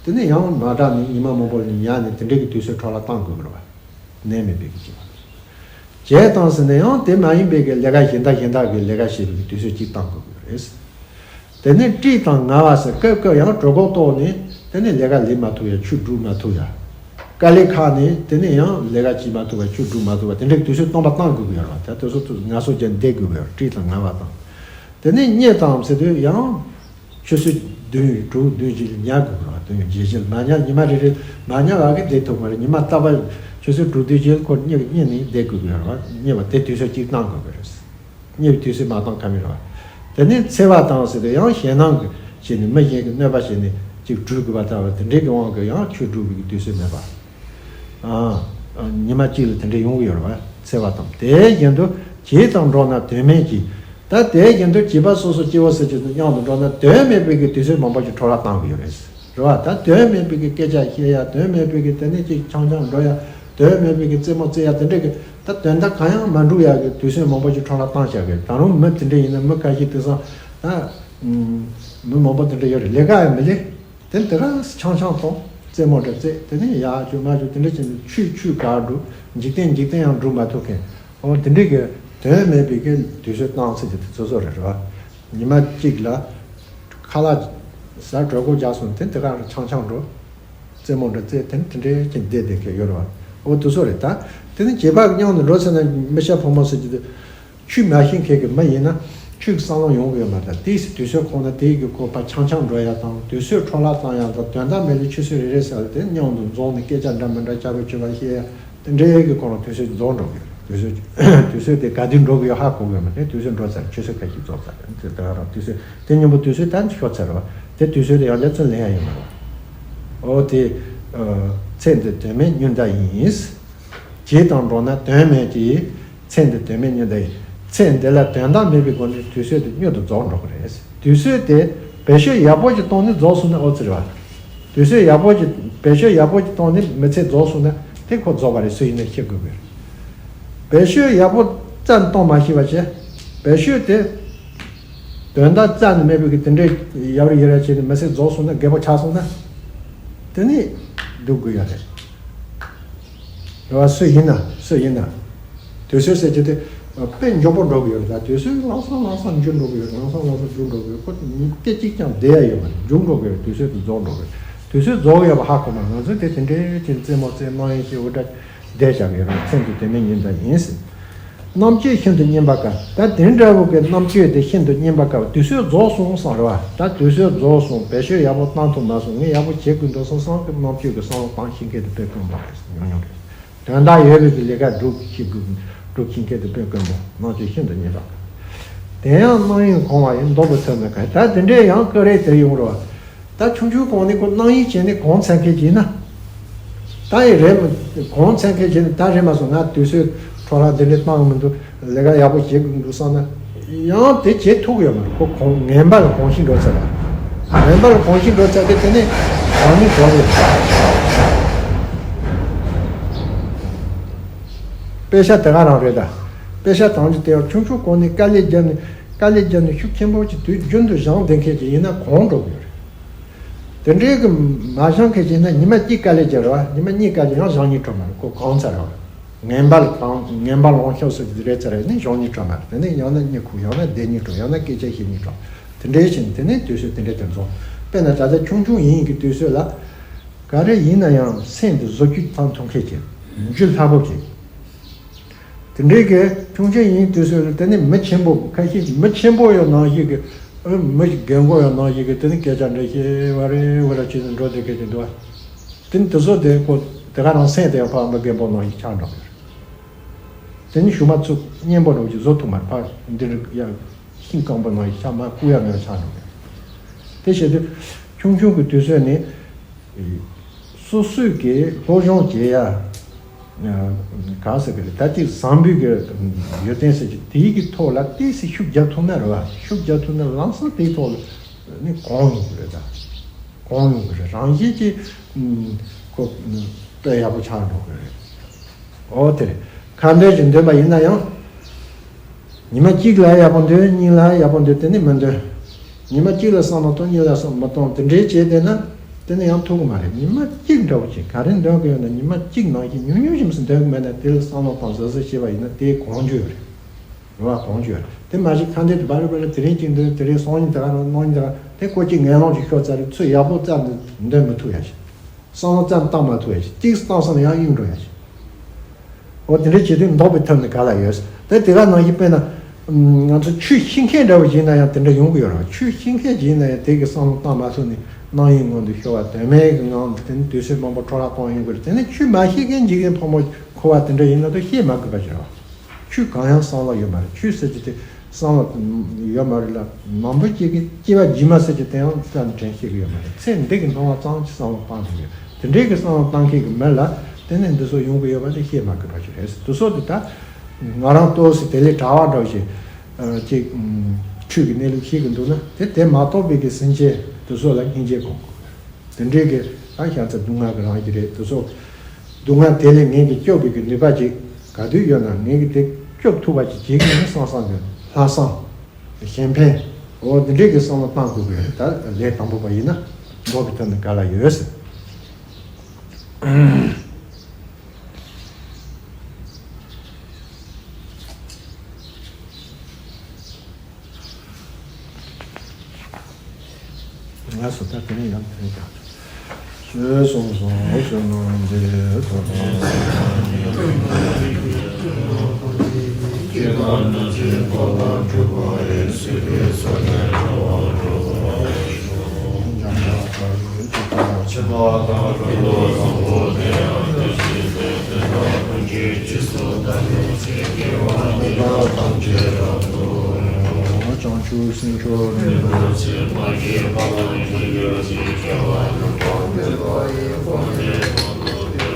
དེ་ནས་ཡང་མ་དྲག་ནས་ཉི་མ་མང་པོ་ལ་ཉལ་ནས་དེ་འདྲའི་གི་དུས་ཚོད་འཕྲོ་བརླག་བཏང་དགོས་ཀྱི་རེད་བ། ནད་མེད་པའི་གི་བྱེད་པ། བྱད་དང་ཟེར་ན་ཡང་དེ་མ་ཡིན་པའི་གི་ལས་ཀ་གཞན་དག་གཞན་དག་གི་ལས་ཀ་བྱེད་པའི་གི་དུས་ཚོད་ཅིག་བཏང་དགོས་ཀྱི་རེད། དེ་ནས་དྲི་དང་ངལ་བ་ཟེར་སྐབས་སྐབས་ཡང་གྲོད་ཁོག་ལྟོགས་ནས་དེ་ནས་ལས་ཀ་ལས་མ་ཐུབ་ཡ། ཆོས་སྒྲུབ་མ་ཐུབ་ཡ། དཀའ་ལས་ཁག་ནས་དེ་ནས་ཡང་ལས་ཀ་བྱེད་མ་ཐུབ་པ། ཆོས་སྒྲུབ་མ་ཐུབ་པ། དེ་འདྲའི་དུས་ཚོད་སྟོང་པ་བཏང་དགོས་ཀྱི་ཡོད་རེད་བ། ད་དེ་ཚོ་ཚོ་ངལ་གསོ་བྱས་བསྡད་དགོས་ཀྱི་ཡོད་རེད། དྲི་དང་ངལ་བ་དང་། དེ་ནས་གཉིད་དང་ཟེར་དུས་ཡང་ཆུ་ཚོད་བདུན་དྲུག་བདུན་བཞི་ལ་ཉལ་དགོས་ཀྱི་རེད་བ། བདུན་བརྒྱད་བཞི་ལ་མ་ཉལ་ཉི་མ་རེ་རེ་མ་ཉལ་བ་གི་བསྡད་ཐུབ་མ་རེད། ཉི་མ་རྟག་པར་ཆུ་ཚོད་དྲུག་བདུན་བཞི་ལ་ཁོ་གཉིད་གཉིད་ནས་བསྡད་དགོས་ཀྱི་ཡོད་རེད་བ། གཉིད་པ་དེ་དུས་ཚོད་གཅིག་བཏང་དགོས་ཀྱི་རེད། གཉིད་པའི་དུས་ཚོད་མ་བཏང་ཁ་མི་རེད་བ། དེ་ནས་འཚེ་བ་དང་ཟེར་དུས་ཡང་ཞེད་སྣང་གི་བྱས་ནས་མི་གཞན་གྱི་གནོད་པ་བྱས་ནས་ཅིག་སྒྲུབ་དགོས་པ་ལྟ་བུ་དེ་འདྲའི་གི་དབང་གིས་ཡང་ཆོས་སྒྲུབ་པའི་གི་དུས་ཚོད་མེད་པ། ཨ། ཉི་མ་གཅིག་ལ་དེ་འདྲ་ཡོང་གི་ཡོད་རེད་བ། འཚེ་བ་དང་། དེ་བཞིན་དུ་བྱད་དང་འགྲོགས་ན་དོན་མེད་ཀྱི། ད་དེ་བཞིན་དུ་བྱིས་པ་སོ་སོ་སྐྱེ་བོ་ཟེར་གྱི་དུས་མཉམ་དུ་འགྲོགས་ན་དོན་མེད་པའི་གི་དུས་ཚོད་མང་པོ་ཞིག་འཕྲོ་བརླག་བཏང་གི་ཡོད་རེད། རེད་བ། ད་དོན་མེད་པའི་གི་སྐད་ཆ་བཤད་ཡ། དོན་མེད་པའི་གི་དེ་ནས་ཅིག་འཆམ་འཆམ་འགྲོ་ཡ། དོན་མེད་པའི་གི་རྩེད་མོ་རྩེ་ཡ་དེ་འདྲ་གི་ད་དོན་དག་གང་ཡང་མ་འགྲུབ་ཡ་གི་དུས་ཚོད་མང་པོ་ཞིག་འཕྲོ་བརླག་བཏང་བཞག་གི། ད་རུང་མི་དེ་འདྲ་ཡིན་ན་མི་ཁ་ཤས་དེང་སང་ད་མི་མང་པོ་དེ་འདྲ་ཡོད་རེད། ལས་ཀ་ཡང་མི་ལས། དེ་དེ་ག་འཆམ་འཆམ་སོང་རྩེད་མོ་འདྲ་རྩེ། དེ་ནས་ཡ་ཅུ་མ་ཅུ་དེ་འདྲ་བྱས་ནས་ཆོས་ཆོས་ག་འགྲུབ། འཇིག་རྟེན་འཇིག་རྟེན་ཡང་འགྲུབ་མ་ཐུབ་མཁན། འོ་དེ་འདྲའི་གི་དོན་མེད་པའི་གི་དུས་ཚོད་བཏང་ཚེ་དེ་ཚོ་ཚོ་རེད་རེད་བ། ཉི་མ་གཅིག་ལ་ཁ་ལག་ཟ། གྲོད་ཁོག་རྒྱགས་སོང་། དེ་དེ་ག་འཆམ་འཆམ་འགྲོ། རྩེད་མོ་འདྲ་རྩེ། དེ་དེ་འདྲའི་གི་བསྡད་བསྡད་མཁན་ཡོད་རེད་བ། འོ་དེ་ཚོ་རེད། ད་དེ་ནི་བྱིས་པ་མཉམ་དུ་འགྲོ་ཚེ་ན་མི་སྐྱ་ཕོ་མོ་ཟེར་གྱི་དེ། ཆོས་མ་ཤེས་མཁན་གྱི་མི་ཡིན་ན་ཆོས་ཀྱི་བསམ་བློ་ཡོང་གི་ཡོད་མ་རེད། དེའི་དུས་ཚོད་ཁོ་ན་དེའི་གི་ཁོ་ཕར་འཆམ་འཆམ་འགྲོ་ཡ་དང་། དུས་ཚོད་འཕྲོ་བརླག་བཏང་ཡ་དང་། དོན་དག་མེད་ལ་ཆུད་ཟོས་རེ་རེ་ཟེར་བ་དེ་མཉམ་དུ་འཛོམས་ནས་སྐད་ཆ་འདྲ་མི་འདྲ་ཆ་རོ་ཆོས་པ་བཤད་ཡ་དེ་འདྲའི་གི་ཁོ་རང་དུས་ཚོད་རྫོགས་འགྲོ་གི་ཡོད་རེད། དུས་ཚོད་དུས་ཚོད་དེ་ག་དུས་འགྲོ་གི་ཡོད་ཧ་གོ་གི་ཡོད་མ་རེད། དུས་ཚོད་འགྲོ་ཚར། ཆུད་ཟོས་ཁ་ཤས་རྫོགས་ཚར། དེ་ད་ག་རང་དུས་ཚོད་དེ་མཉམ་པོ་དུས་ཚོད་ད་ཤོར་ཚར་རེད་བ། དེ་དུས་ཚོད་དེ་ཡང་ལེ་ཚན་ལེན་ཡ་ཡོད་མ་རེད། འོ་དེ་ཚེ་འདི་དོན་མེད་སྙོན་དའི་ཡིན། བྱད་དང་འགྲོགས་ན་དོན་མེད་ཀྱི། ཚེ་འདི་དོན་མེད་སྙོན་དའི། ཚེ་འདི་ལ་དོན་དག་མེད་པའི་སྒོ་ནས་དུས་ཚོད་དེ་སྙོན་དུ་རྫོགས་འགྲོ་གི་རེད། དུས་ཚོད་དེ་བེད་སྤྱོད་ཡག་པོ་ཞིག་གཏོང་ནས་རྫོགས་སོང་ན་ཨོ་ཙི་རེད་བ། དུས་ཚོད་ཡག་པོ་ཞིག་ བེད་སྤྱོད་ཡག་པོ་ཅིག་བཏང་ནས་མི་ཚེ་རྫོགས་སོང་ན་དེ་ཁོ་རྫོགས་པ་རེད། སུ་ཡིན་ན་ཤེས་དགོས་པས། བེད་སྤྱོད་ཡག་པོ་རྩ་ནས་གཏོང་མ་ཤེས་པ་བྱས། བེད་སྤྱོད་དེ་དོན་དག་རྩ་ནས་མེད་པའི་གི་དེ་འདྲའི་ཡབ་རི་ཡེ་ར་བྱས་ནས་མི་ཚེ་རྫོགས་སོང་ན། རྒད་པོ་ཆགས་སོང་ན་དེ་ནས་སྡུག་དགོས་ཡ་རེད། རེད་བ། སུ་ཡིན་ན་སུ་ཡིན་ན། དུས་ཚོད་ཟེར་རྒྱུ་དེ་དཔེ་མགྱོགས་པོ་འགྲོ་གི་ཡོད་རེད། ད་དུས་ཚོད་ལམ་སང་ལམ་སང་འགྱུར་འགྲོ་གི་ཡོད་རེད། ལམ་སང་ལམ་སང་འགྱུར་འགྲོ་གི་ཡོད། ཁོ་སྐད་ཅིག་ཀྱང་བསྡད་ཡ་ཡོད་མ་རེད། འགྱུར་འགྲོ་གི་ཡོད་རེད། དུས་ཚོད་དེ་རྫོགས་འགྲོ་གི་རེད། དུས་ཚོད་རྫོགས་ཡོད་པ་ཧ་གོ་མ། ང་ཚོས་དེ་དེ་འདྲའི་ཅིག་རྩེད་མོ་རྩེ། སྣང་ཡུལ་ཞིག་འུར་སྒྲ་བསྡད་བཞག་གི་ཡོད་རེད། མཚན་དུ་དེ་མིན་ཡིན་ད་ཡིན་ཟེར། རྣམ་དཔྱོད་ཤིན་ཏུ་སྙན་པ་དཀའ། ད་དེ་འདྲ་བོ་གི་རྣམ་དཔྱོད་དེ་ཤིན་ཏུ་སྙན་པ་དཀའ་བ། དུས་ཚོད་རྫོགས་སོང་བསམ་རེད་བ། ད་དུས་ཚོད་རྫོགས་སོང་། བེད་སྤྱོད་ཡག་པོ་བཏང་ཐུབ་མ་སོང་། ངས་ཡག་པོ་བྱེད་དགོས་འདུག་བསམ་བསམ་གི་རྣམ་དཔྱོད་ཀྱི་བསམ་བློ་བཏང་ཤེས་མཁན་དེ་དཔེ་དཀོན་པོ་རེད། ཉུང་ཉུང་རེད། དོན་དག་ཡོད་པའི་གི་ལས་ཀ་སྒྲུབ་ཤེས་དགོས། སྒྲུབ་ཤེས་མཁན་དེ་དཔེ་དཀོན་པོ། རྣམ་དཔྱོད་ཤིན་ཏུ་སྙན་པ་དཀའ། དེ་ཡང་སྣང་ཡུལ་གང་བ་ཡི། མདོར་བསྡུས་ཐོབ་མེད་དཀའ། ད་དེ་འདྲའི་ཡང་སྐབས་རེ་དེར་ཡོང་རེད་བ། ད་ཆུང་ཆུང་གོང་ནས་ཁོ་སྣང་ཡུལ་བྱས་ནས་གོང་ཚད་མཁན་ཅིག་ཡིན་ན། ད་ཡི་རེད་མ། གོང་ཚད་མཁན་བྱས་ནས་ད་རེད་མ་སོང་། ང་དུས་ཚོད་འཕྲོ་བརླག་འདི་འདྲའི་བཏང་མི་འདུག་ལས་ཀ་ཡག་པོ་བྱེད་དགོས་འདུག་བསམ་ན་ཡང་དེ་བྱེད་ཐུབ་ཀྱི་ཡོད་མ་རེད། ཁོ་གོང་ངན་པ་ལ་གོམས་གཤིས་འགྲོ་ཚར་བ། ངན་པ་ལ་གོམས་གཤིས་འགྲོ་ཚར་དེ་དེ་ནས་གང་ནས་གོ་རེད། དཔེ་ཆ་དེ་ག་རང་རེད་ད། དཔེ་ཆ་དང་ཅི་དེ་ཡང་ཆུང་ཆུང་གོང་ནས་དཀའ་ལས་བརྒྱབ་ནས། དཀའ་ལས་བརྒྱབ་ནས་ཤུགས་ཆེན་པོ་ཅིག་དུས་རྒྱུན་དུ་སྦྱངས་བསྡད་མཁན་ཅིག་ཡིན་ན་གོང་འགྲོ་གི་ཡོད་རེད། དེ་འདྲའི་གི་མ་སྦྱངས་མཁན་ཅིག་ཡིན་ན་ཉི་མ་གཅིག་དཀའ་ལས་བརྒྱབ་རེད་བ། ཉི་མ་གཉིས་དཀའ་ལས། ཡང་སྦྱང་སྙིང་བྲོ་མ་རེད། ཁོ་གོམས་ཚར་རེད་བ། ངན་པ་ལ་གང་ངན་པ་ལ་ལོངས་སྤྱོད་ཟེར་གྱི་རེད་ཚར་རེད། ནི་སྦྱང་སྙིང་བྲོ་མ་རེད། དེ་ནས་ཡང་ན་གཉིད་ཁུག་ཡང་ན་བདེ་སྙིང་བྲོ། ཡང་ན་སྐད་ཆ་བཤད་སྙིང་བྲོ། དེ་འདྲའི་བྱས་ནས་དེ་ནས་དུས་ཚོད་དེ་འདྲའི་དེར་འཛོམས། དཔེར་ན་ད་ལྟ་ཆུང་ཆུང་ཡིན་གྱི་དུས་ཚོད་ལ། ག་རེ་ཡིན་ན་ཡང་སེམས་དེ་བཟོ་བཅོས་བཏང་ཐུབ་མཁན་ཅིག་འཇུ་སླ་པོ་ཅིག་དེ་འདྲའི་གི་ཆུང་ཆུང་ཡིན་དུས་ཚོད་ལ་དེ་ནི་མི་ཆེན་པོ་ཁ་ཤས། མི་ཆེན་པོ་ཡོད་ནང་བཞིན་གི། ཨ། མི་རྒན་གོག་ཡོད་ནང་བཞིན་གི་དེ་ནི་སྐད་ཆ་འདྲ་བཤད་བ་རེ་བ་རེ་བྱས་ནས་འགྲོ་བསྡད་མཁན་ཅིག་འདུག་བ། དེ་ནི་དེ་ཚོ་དེ་ཁོ་དེ་ག་རང་སེམས་དེ་ཡང་ཕར་མི་རྒན་པོ་ནང་བཞིན་ཆགས་འགྲོ་གི་རེད། དེ་ནི་གཞུག་མ་ཚུར་སྙན་པོ་འདྲ་བོ་ཅིག་བཟོ་ཐུབ་མ་རེད། ཕར་འདི་རིགས་ཡང་ཤིང་སྐམ་པོ་ནང་བཞིན་ཆགས་མ། བཀུག་ཡ་མེད་པ་ཆགས་འགྲོ་གི་རེད། དེ་བྱེད་དུས་ཆུང་ཆུང་གི་དུས་ཚོད་ནས་སོ་སོས་ཀྱི་སློབ་སྦྱོང་བྱེད་ཡ། གང་ཟེར་གི་རེད། ད་ཅིག་བཟང་པོའི་གི་ཡོན་ཏན་ཟེར་གྱི་དེའི་གི་ཐོག་ལ་ཏོག་ཙམ་ཤུགས་རྒྱབ་ཐུབ་ན་རེད་བ། ཤུགས་རྒྱབ་ཐུབ་ན་ལམ་སང་དེའི་ཐོག་ལ་ནི་གོམས་ཡོང་གི་རེད། ད་གོམས་ཡོང་གི་རེད། རང་བཞིན་གྱིས་ཁོ་དཔེ་ཡག་པོ་ཆགས་འགྲོ་གི་རེད། འོ་དེ་རེད། ཁ་འདོན་གྱི་འདོན་པ་ཡིན་ན་ཡང་། ཉི་མ་གཅིག་ལ་ཡག་པོ་འདོན། གཉིས་ལ་ཡག་པོ་འདོན། དེ་ནི་མི་འདོན། ཉི་མ་གཅིག་ལ་བསམ་བློ་གཏོང་། གཉིས་ལ་བསམ་བློ་མི་གཏོང་། དེ་འདྲའི་བྱས་བསྡད་ན་དེ་ནི་ཡང་ཐུབ་ཀྱི་མ་རེད། ཉི་མ་གཅིག་འདྲ་བོ་ཅིག་ག་རེ་འདོན་གྱི་ཡོད་ན་ཉི་མ་གཅིག་ནང་བཞིན་ཉུང་ཉུང་ཞིག་འདོན་གྱི་མེད་ན་དེ་ལ་བསམ་བློ་བཏང་། གཟབ་གཟབ་བྱས་པ་ཡིན་ན་དེ་གོམས་རྒྱུ་ཡོད་རེད། རེད་བ། གོམས་རྒྱུ་ཡོད་རེད། དེ་མ་གཞི་ཁ་འདོན་དེ་བ་རེ་བ་རེ་དེ་རིང་གཅིག་འདོན། དེ་རིང་སང་ཉིན་དེ་ག་རང་། གནངས་ཉིན་དེ་ག་རང་། དེ་ཀོ་གཅིག་ངན་སློང་ཅིག་ཤོར་ཚར་རེད། ཚུར་ཡག་པོ་རྩ་ནས་འདོན་མི་ཐུབ་ཡ་ཞིག་བསམ་བློ་ཙམ་བཏང་མ་ཐུབ་ཡ་ཞིག་གཅིག་བཏང་སོང་ན་ཡང་གཡུག་འགྲོ་ཡ་ཞིག་འོ་དེ་འདྲ་བྱེད་དུས་འདོགས་པའི་ཐབས་ནི་ག་ལ་ཡོད། དེ་དེ་ག་ནང་བཞིན་དཔེར་ན། ང་ཚོ་ཆོས་ཤེས་མཁན་འདྲ་བོ་ཞིག་ཡིན་ན་ཡང་དེ་འདྲ་ཡོང་གི་ཡོད་རེད། ཆོས་ཤེས་མཁན་ཞིག་ཡིན་ན་ཡང་དེ་གི་བསམ་བློ་བཏང་མ་ཐུབ་ནས་སྣང་ཡུལ་མངོན་དུ་ཤོར་བ། དོན་མེད་ཀྱི་ངང་དུ་དེ་ནི་དུས་ཚོད་མང་པོ་འཕྲོ་བརླག་གཏོང་ཡོང་གི་རེད། དེ་ནི་ཆོས་མ་ཤེས་མཁན་འཇིག་རྟེན་ཕོ་མོ་འཁོར་བ་དེ་འདྲ་ཡིན་ན་ད་བཤད་མ་དགོས་པ་ཞིག་རེད་བ། ཆོས་གང་ཡང་བསམ་བློ་ཡོད་མ་རེད། ཆོས་ཟེར་གྱི་དེ་བསམ་བློ་ཡོད་མ་རེད་ལ། མང་པོ་སྐྱེ་གི་སྐྱེ་བ་རྗེས་མ་ཟེར་གྱི་དེ་ཡང་རྩ་ནས་དྲན་ཤེས་ཀྱི་ཡོད་མ་རེད། ཚེ་འདི་གི་སྣང་བ་ཙམ་གྱི་བསམ་བློ་བཏང་ཐུབ་ཡོད། དེ་འདྲའི་གི་བསམ་བློ་བཏང་མཁན་གྱི་མི་ལ་དེ་ནས་འདི་ཚོ་ཡོང་གི་ཡོད་པ་དེ་བཤད་མ་དགོས་པ་ཞིག་རེད། དེ་ཚོ་དེ་ད་ང་རང་ཏོག་ཙམ་དེ་ལས་གྲྭ་བ་འདྲ་བོ་ཞིག་ཅིག་ཆོས་ཀྱི་གནས་ལུགས་ཤེས་ཀྱི་འདུག་ན་དེ་དེ་མ་གཏོགས་པའི་གི་སེམས་ཅན་དེ་ཚོ་ལ་སྙིང་རྗེ་སྒོམ་དགོས། དེ་འདྲའི་གི་ཨ་ཤ་ཚ་སྡུག་བསྔལ་གི་རང་བཞིན་རེད། དེ་ཚོ་སྡུག་བསྔལ་དེ་ལས་ངས་ཀྱི་སྐྱོབ་པའི་གི་ནུས་པ་ཅིག་ག་དུས་ཡོད་ན་ངས་ཀྱི་དེ་སྐྱོབ་ཐུབ་པ་ཅིག་བྱེད་ཀྱི་ཡིན་བསམ་བསམ་གི་ལྷག་བསམ་གཞན་ཕན་འོ་དེ་འདྲའི་གི་བསམ་བློ་བཏང་དགོས་གི་རེད། ད་ལས་དང་པོ་པ་ཡིན་ན་འདོགས་པའི་ཐབས་ནི་ག་ལ་ཡོད་ཟེར། ང་སོ་ད་དེ་ནས་ཡང་དེ་ནས་ཀྱང་ཞེས་གསུངས་སོ། ཞེས་གནང་སྟེ་ཐོག་མར་སྐྱེ་རྒ་ན་འཆིའི་འཁོར་ལོ་འཁྲུགས་པ་ཡི། སྲིད་པའི་མཚོ་ལས་འགྲོ་བ་སྒྲོལ་བར་ཤོག། འཇམ་དཔལ་དཀར་པོའི་ཆོས་ཀྱི་རྒྱལ་པོ། ཆེན་པོ་དང་ཀུན་ཏུ་བཟང་པོ་དེ་ཡང་དེ་བཞིན་ཏེ། དེ་དག་ཀུན་གྱི་རྗེས་སུ་བདག་སློབ་ཅིང་། དགེ་བ་འདི་དག་ཐམས་ཅད་རབ་ཏུ་བསྔོ། བྱང་ཆུབ་སེམས་མཆོག་རིན་པོ་ཆེ། མ་སྐྱེས་པ་དང་ཆོས་ཀྱི་རིགས་སུ་སྐྱེ་བ་སྒྲུབ་པ་འདི་དག་ཡི་དགོངས་པའི་དོན་དུ་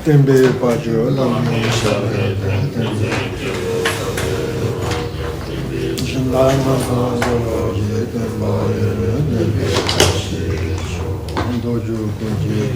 བསྟན་པའི་བཀའ་བརྒྱུད་བླ་མའི་ཞབས་པད་བརྟན། བསྟན་འཛིན་སྐྱེས་བུ་ཟབ་པོའི་སྤྱན་སྔར་སྔ་འཚངས་སུ་ལོག་གི་བསྟན་པ་ཡུན་རིང་གནས་པའི་བཀྲ་ཤིས་ཤོག། མདོ་རྒྱུད་ཀུན་གྱི་